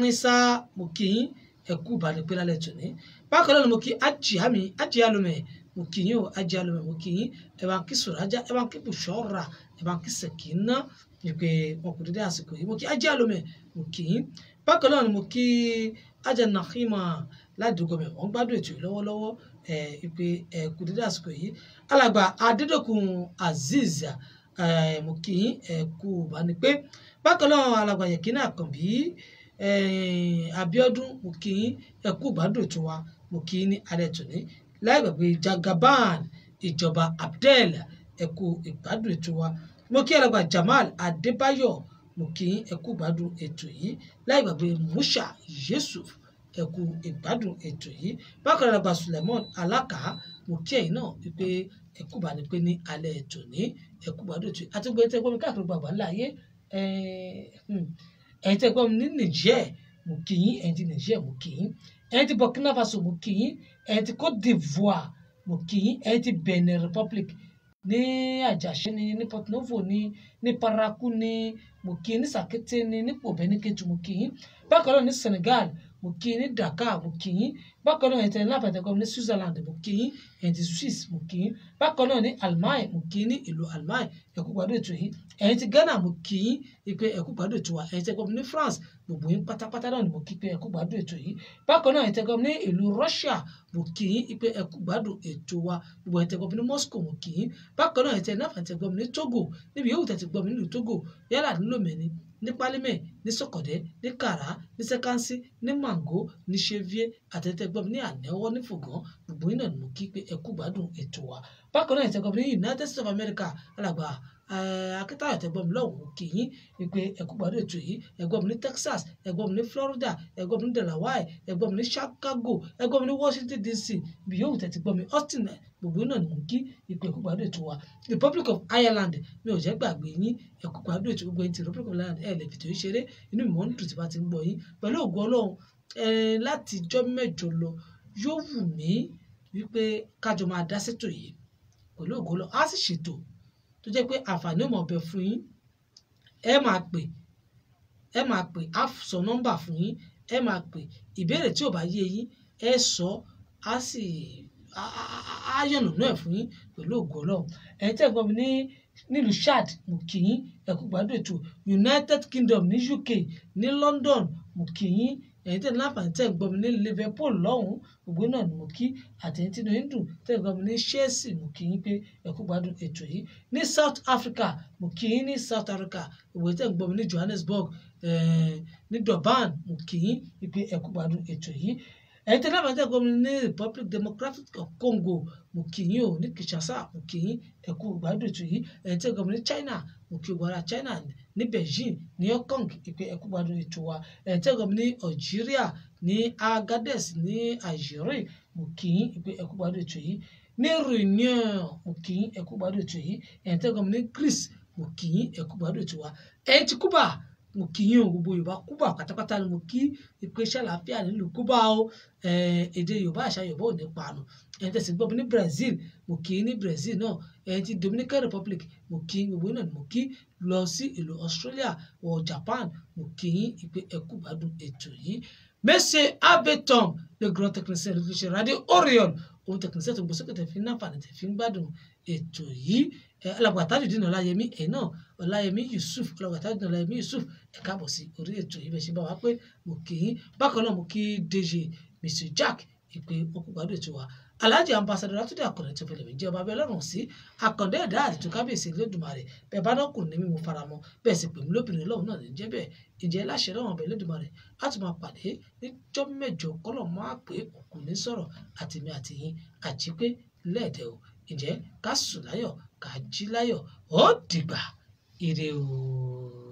Nisa, mo kí yín, ẹ̀kú ìbàdàn pé lálẹ́ ètò ní. Bákan náà ni mo kí Ajíhámi Ajíhálùmẹ̀, mo kí yín o, Ajíhálùmẹ̀, mo kí yín. Ẹ bá ń kí Sùrájà, ẹ bá ń kí Bùṣọ́ra, ẹ bá ń kí Sẹ̀kínà ní pé wọn kò dédé àsìkò yìí. Mo kí Ajíhálùmẹ̀, mo kí yín. Bákan náà ni mo kí Ajá Nahima ládùúgbò mi, wọ́n gbádùn ètò yìí lọ́wọ́lọ́wọ́, ẹ ìpè ẹ kò dédé àsìkò yìí. Alàgbà Adédọ̀kun Azeez, ẹ mo kí yín, ẹ kú bá ní pé. Bákan náà, alàgbà Yẹ̀kínà Àkànbí Abíọ́dún, mo kí yín, ẹ kú ìgbádùn ètò wa, mo kí yín ní alẹ́ tòní. Láì gbàgbé Jagaban ìjọba Abdel, ẹ kú ìgbádùn ètò wa. Mo kí alàgbà Jamal Adébáyọ̀, mo kí yín, ẹ kú ìgbádùn ètò yìí. Láì gbàgbé Musha Yusuf, ẹ kú ìgbádùn ètò yìí. Bákan náà, alàgbà Suleiman Alaka, mo kí ẹ̀yin náà wípé ẹ kú bá ní pé ní alẹ́ tòní, ẹ kú ìgbádùn ètò yìí. Àti gbogbo ẹ̀yin tẹ́ gbọ́ mi káàkiri gbàgbà ńlá ayé, ẹ̀yin tẹ́ gbọ́ mi ní Niger, mo kí yín. Ẹ̀yin tí Niger, mo kí yín. Ẹ̀yin tí Burkina Faso, mo kí yín. Ẹ̀yin tí Cote d'Ivoire, mo kí yín. Ẹ̀yin tí Benin Republic, ní Àjàṣe ní Porto Novo ní Parakou ní, mo kí yín. Ní Sàkété ní Pòbẹ́ ní Kétu, mo kí yín. Bákan náà ní Senegal, mo kí yín ní Dakar, mo kí yín. Bákan náà ẹ̀yin tẹ́ láǹfààní tẹ́ gbọ́ mi ní Switzerland, mo kí yín. Ẹ̀yin ti Swiss, mo kí yín. Bákan náà ní Almain, mo kí yín ní ìlú Almain, ẹ kú gbádùn ètò yìí. Ẹ̀yin ti Ghana, mo kí yín pé ẹ kú gbádùn ètò wa. Ẹ̀yin tẹ́ gbọ́ mi ní France, gbogbo yín pátápátá náà ni mo kí pé ẹ kú gbádùn ètò yìí. Bákan náà ẹ̀yin tẹ́ gbọ́ mi ní ìlú Russia, mo kí yín pé ẹ kú gbádùn ètò wa. Gbogbo ẹ̀yin tẹ́ gbọ́ mi ní Moscow, mo kí yín. Bákan náà ẹ̀yin tẹ́ láǹfààní tẹ́ gbọ́ mi ní Togo, níbi yòówù tẹ́ ti gbọ́ mi nílùú Togo, yálà ní Lomé ni, ní Pálímẹ̀, ní Sọ̀kọ̀dẹ́, ní Kàrá, ní Sẹ́kánsí, ní Màngó, ní Ṣevié, àtẹ̀tẹ̀ gbọ́ mi ní Ànẹ́wọ́, ní Fògán, gbogbo yín náà ni mo kí pé ẹ kú gbádùn ètò wa. Bákan náà ẹ̀yin tẹ́ gbọ́ mi ní United States of America, alàgbà Akíntayọ̀ tẹ́ gbọ́ mi lọ́hùn, mo kí yín pé ẹ kú gbádùn ètò yìí. Ẹ gbọ́ mi ní Texas, ẹ gbọ́ mi ní Florida, ẹ gbọ́ mi ní Delaware, ẹ gbọ́ mi ní Chicago, ẹ gbọ́ mi ní Washington DC, ibi yòówù tẹ́ ti gbọ́ mi, Austin, gbogbo yín náà ni mo kí pé ẹ kú gbádùn ètò wa. Republic of Ireland, mi ò jẹ́ gbàgbé yín, ẹ kú gbádùn ètò. Gbogbo yín ti Republic of Ireland, ẹ lè fìtò yín ṣeré, inú mi mọ́ ń dùn tí bá ti ń gbọ́ yín. Pẹ̀lú ògo Ọlọ́run, láti ijọ́ mẹ́jọ lọ yóò wù mí wípé kájọ máa dá sétò yìí. Pẹ̀lú ògo Ọlọ́run, á sì ṣètò tó jẹ́ pé àǹfààní ò mọ̀ ọbẹ̀ fún yín. Ẹ máa pè, ẹ máa pè, á sọ nọ́mbà fún yín, ẹ máa pè. Ìbéèrè tí ò bá yé yín, ẹ sọ, á sì á yànnàná ẹ̀ fún yín pẹ̀lú ògo Ọlọ́run. Ẹ̀yin tẹ́ gbọ́ mi ní nílùú Chad, mo kí yín, ẹ kú gbádùn ètò. United Kingdom ní UK, ní London, mo kí yín. Ẹ̀yin tẹ́ ní láǹfààní tẹ́ ń gbọ́ mi ní Liverpool lọ́hùn-ún, gbogbo náà ni mo kí. Àtẹ̀yin tí inú yín dùn tẹ́ ń gbọ́ mi ní Chelsea, mo kí yín pé ẹ kú gbádùn ètò yìí. Ní South Africa, mo kí yín ní South Africa. Gbogbo tẹ́ ń gbọ́ mi ní Johannesburg, ní Durban, mo kí yín pé ẹ kú gbádùn ètò yìí. Ẹ̀yin tẹ́ láǹfààní tẹ́ ń gbọ́ mi ní Republic Democratic of Congo, mo kí yín o. Ní Kinshasa, mo kí yín, ẹ kú gbádùn ètò yìí. Ẹ̀yin tẹ́ ń gbọ́ mi ní China, mo kí gbogbo ará China, ní Beijing, ní Hong Kong, pé ẹ kú gbádùn ètò wa. Ẹ̀yin tẹ́ ń gbọ́ mi ní Algeria, ní Agadez, ní Algeria, mo kí yín pé ẹ kú gbádùn ètò yìí. Ní Réunion, mo kí yín, ẹ kú gbádùn ètò yìí. Ẹ̀yin tẹ́ ń gbọ́ mi ní Greece, mo kí yín, ẹ kú gbádùn ètò wa. Ẹ̀yin ti Cuba, mo kí yín o. Gbogbo Yorùbá Cuba pátápátá ni mo kí pé ṣàlàáfíà nílùú Cuba o. Èdè Yorùbá, àṣà Yorùbá ò ní parun. Ẹ̀yin tẹ́ sì gbọ́ mi ní Brazil, mo kí yín ní Brazil náà. Ẹ̀yin ti Dominican Republic, mo kí yín, gbogbo náà ni mo kí. Lọ sí ìlú Australia wọ Japan, mo kí yín pé ẹ kú gbádùn ètò yìí. Monsieur Abetom, le grand technicien de l'Église Radio Orion, òun technicien tó ń gbé sókè tẹ̀ fi ń náfààní tẹ̀ fi ń gbádùn ètò yìí. Alàgbà Tajudeen Ọláyẹmí, ẹ̀yin náà Ọláyẹmí Yusuf, alàgbà Tajudeen Ọláyẹmí Yusuf, ẹ káàbọ̀ sí orí ètò yìí bẹ́ẹ̀ ṣe bá wa pé mo kí yín. Bákan náà mo kí DJ Mr Jack ìpè okùn gbádùn ètò wa. Alhaji Ambassador Látúndé Àkàndé tó fẹlẹ̀ mí jẹ́ ọba abẹ́ lọ́rùn sí Àkàndé ẹ̀dá àti kábíyèsí Elédùmarè. Bẹ́ẹ̀ bá dọ́kùnrin ní mi mo fara mọ́, bẹ́ẹ̀ sì pè mí lóbìnrin lọ́hùn náà ní jẹ́ bẹ́ẹ̀. Ǹjẹ́ láṣẹ lọ́wọ́n ọbẹ̀ Elédùmarè, á tún máa pàdé níjọ́ mẹ́jọ kọ́lọ̀ máa pé òkú ní sọ̀rọ̀ àtèmi àtìyín àti pé lẹ́ẹ̀dẹ̀ o. Ǹjẹ́ ká sùn láyọ̀, ká jí láyọ̀, ó dìgbà, ire o.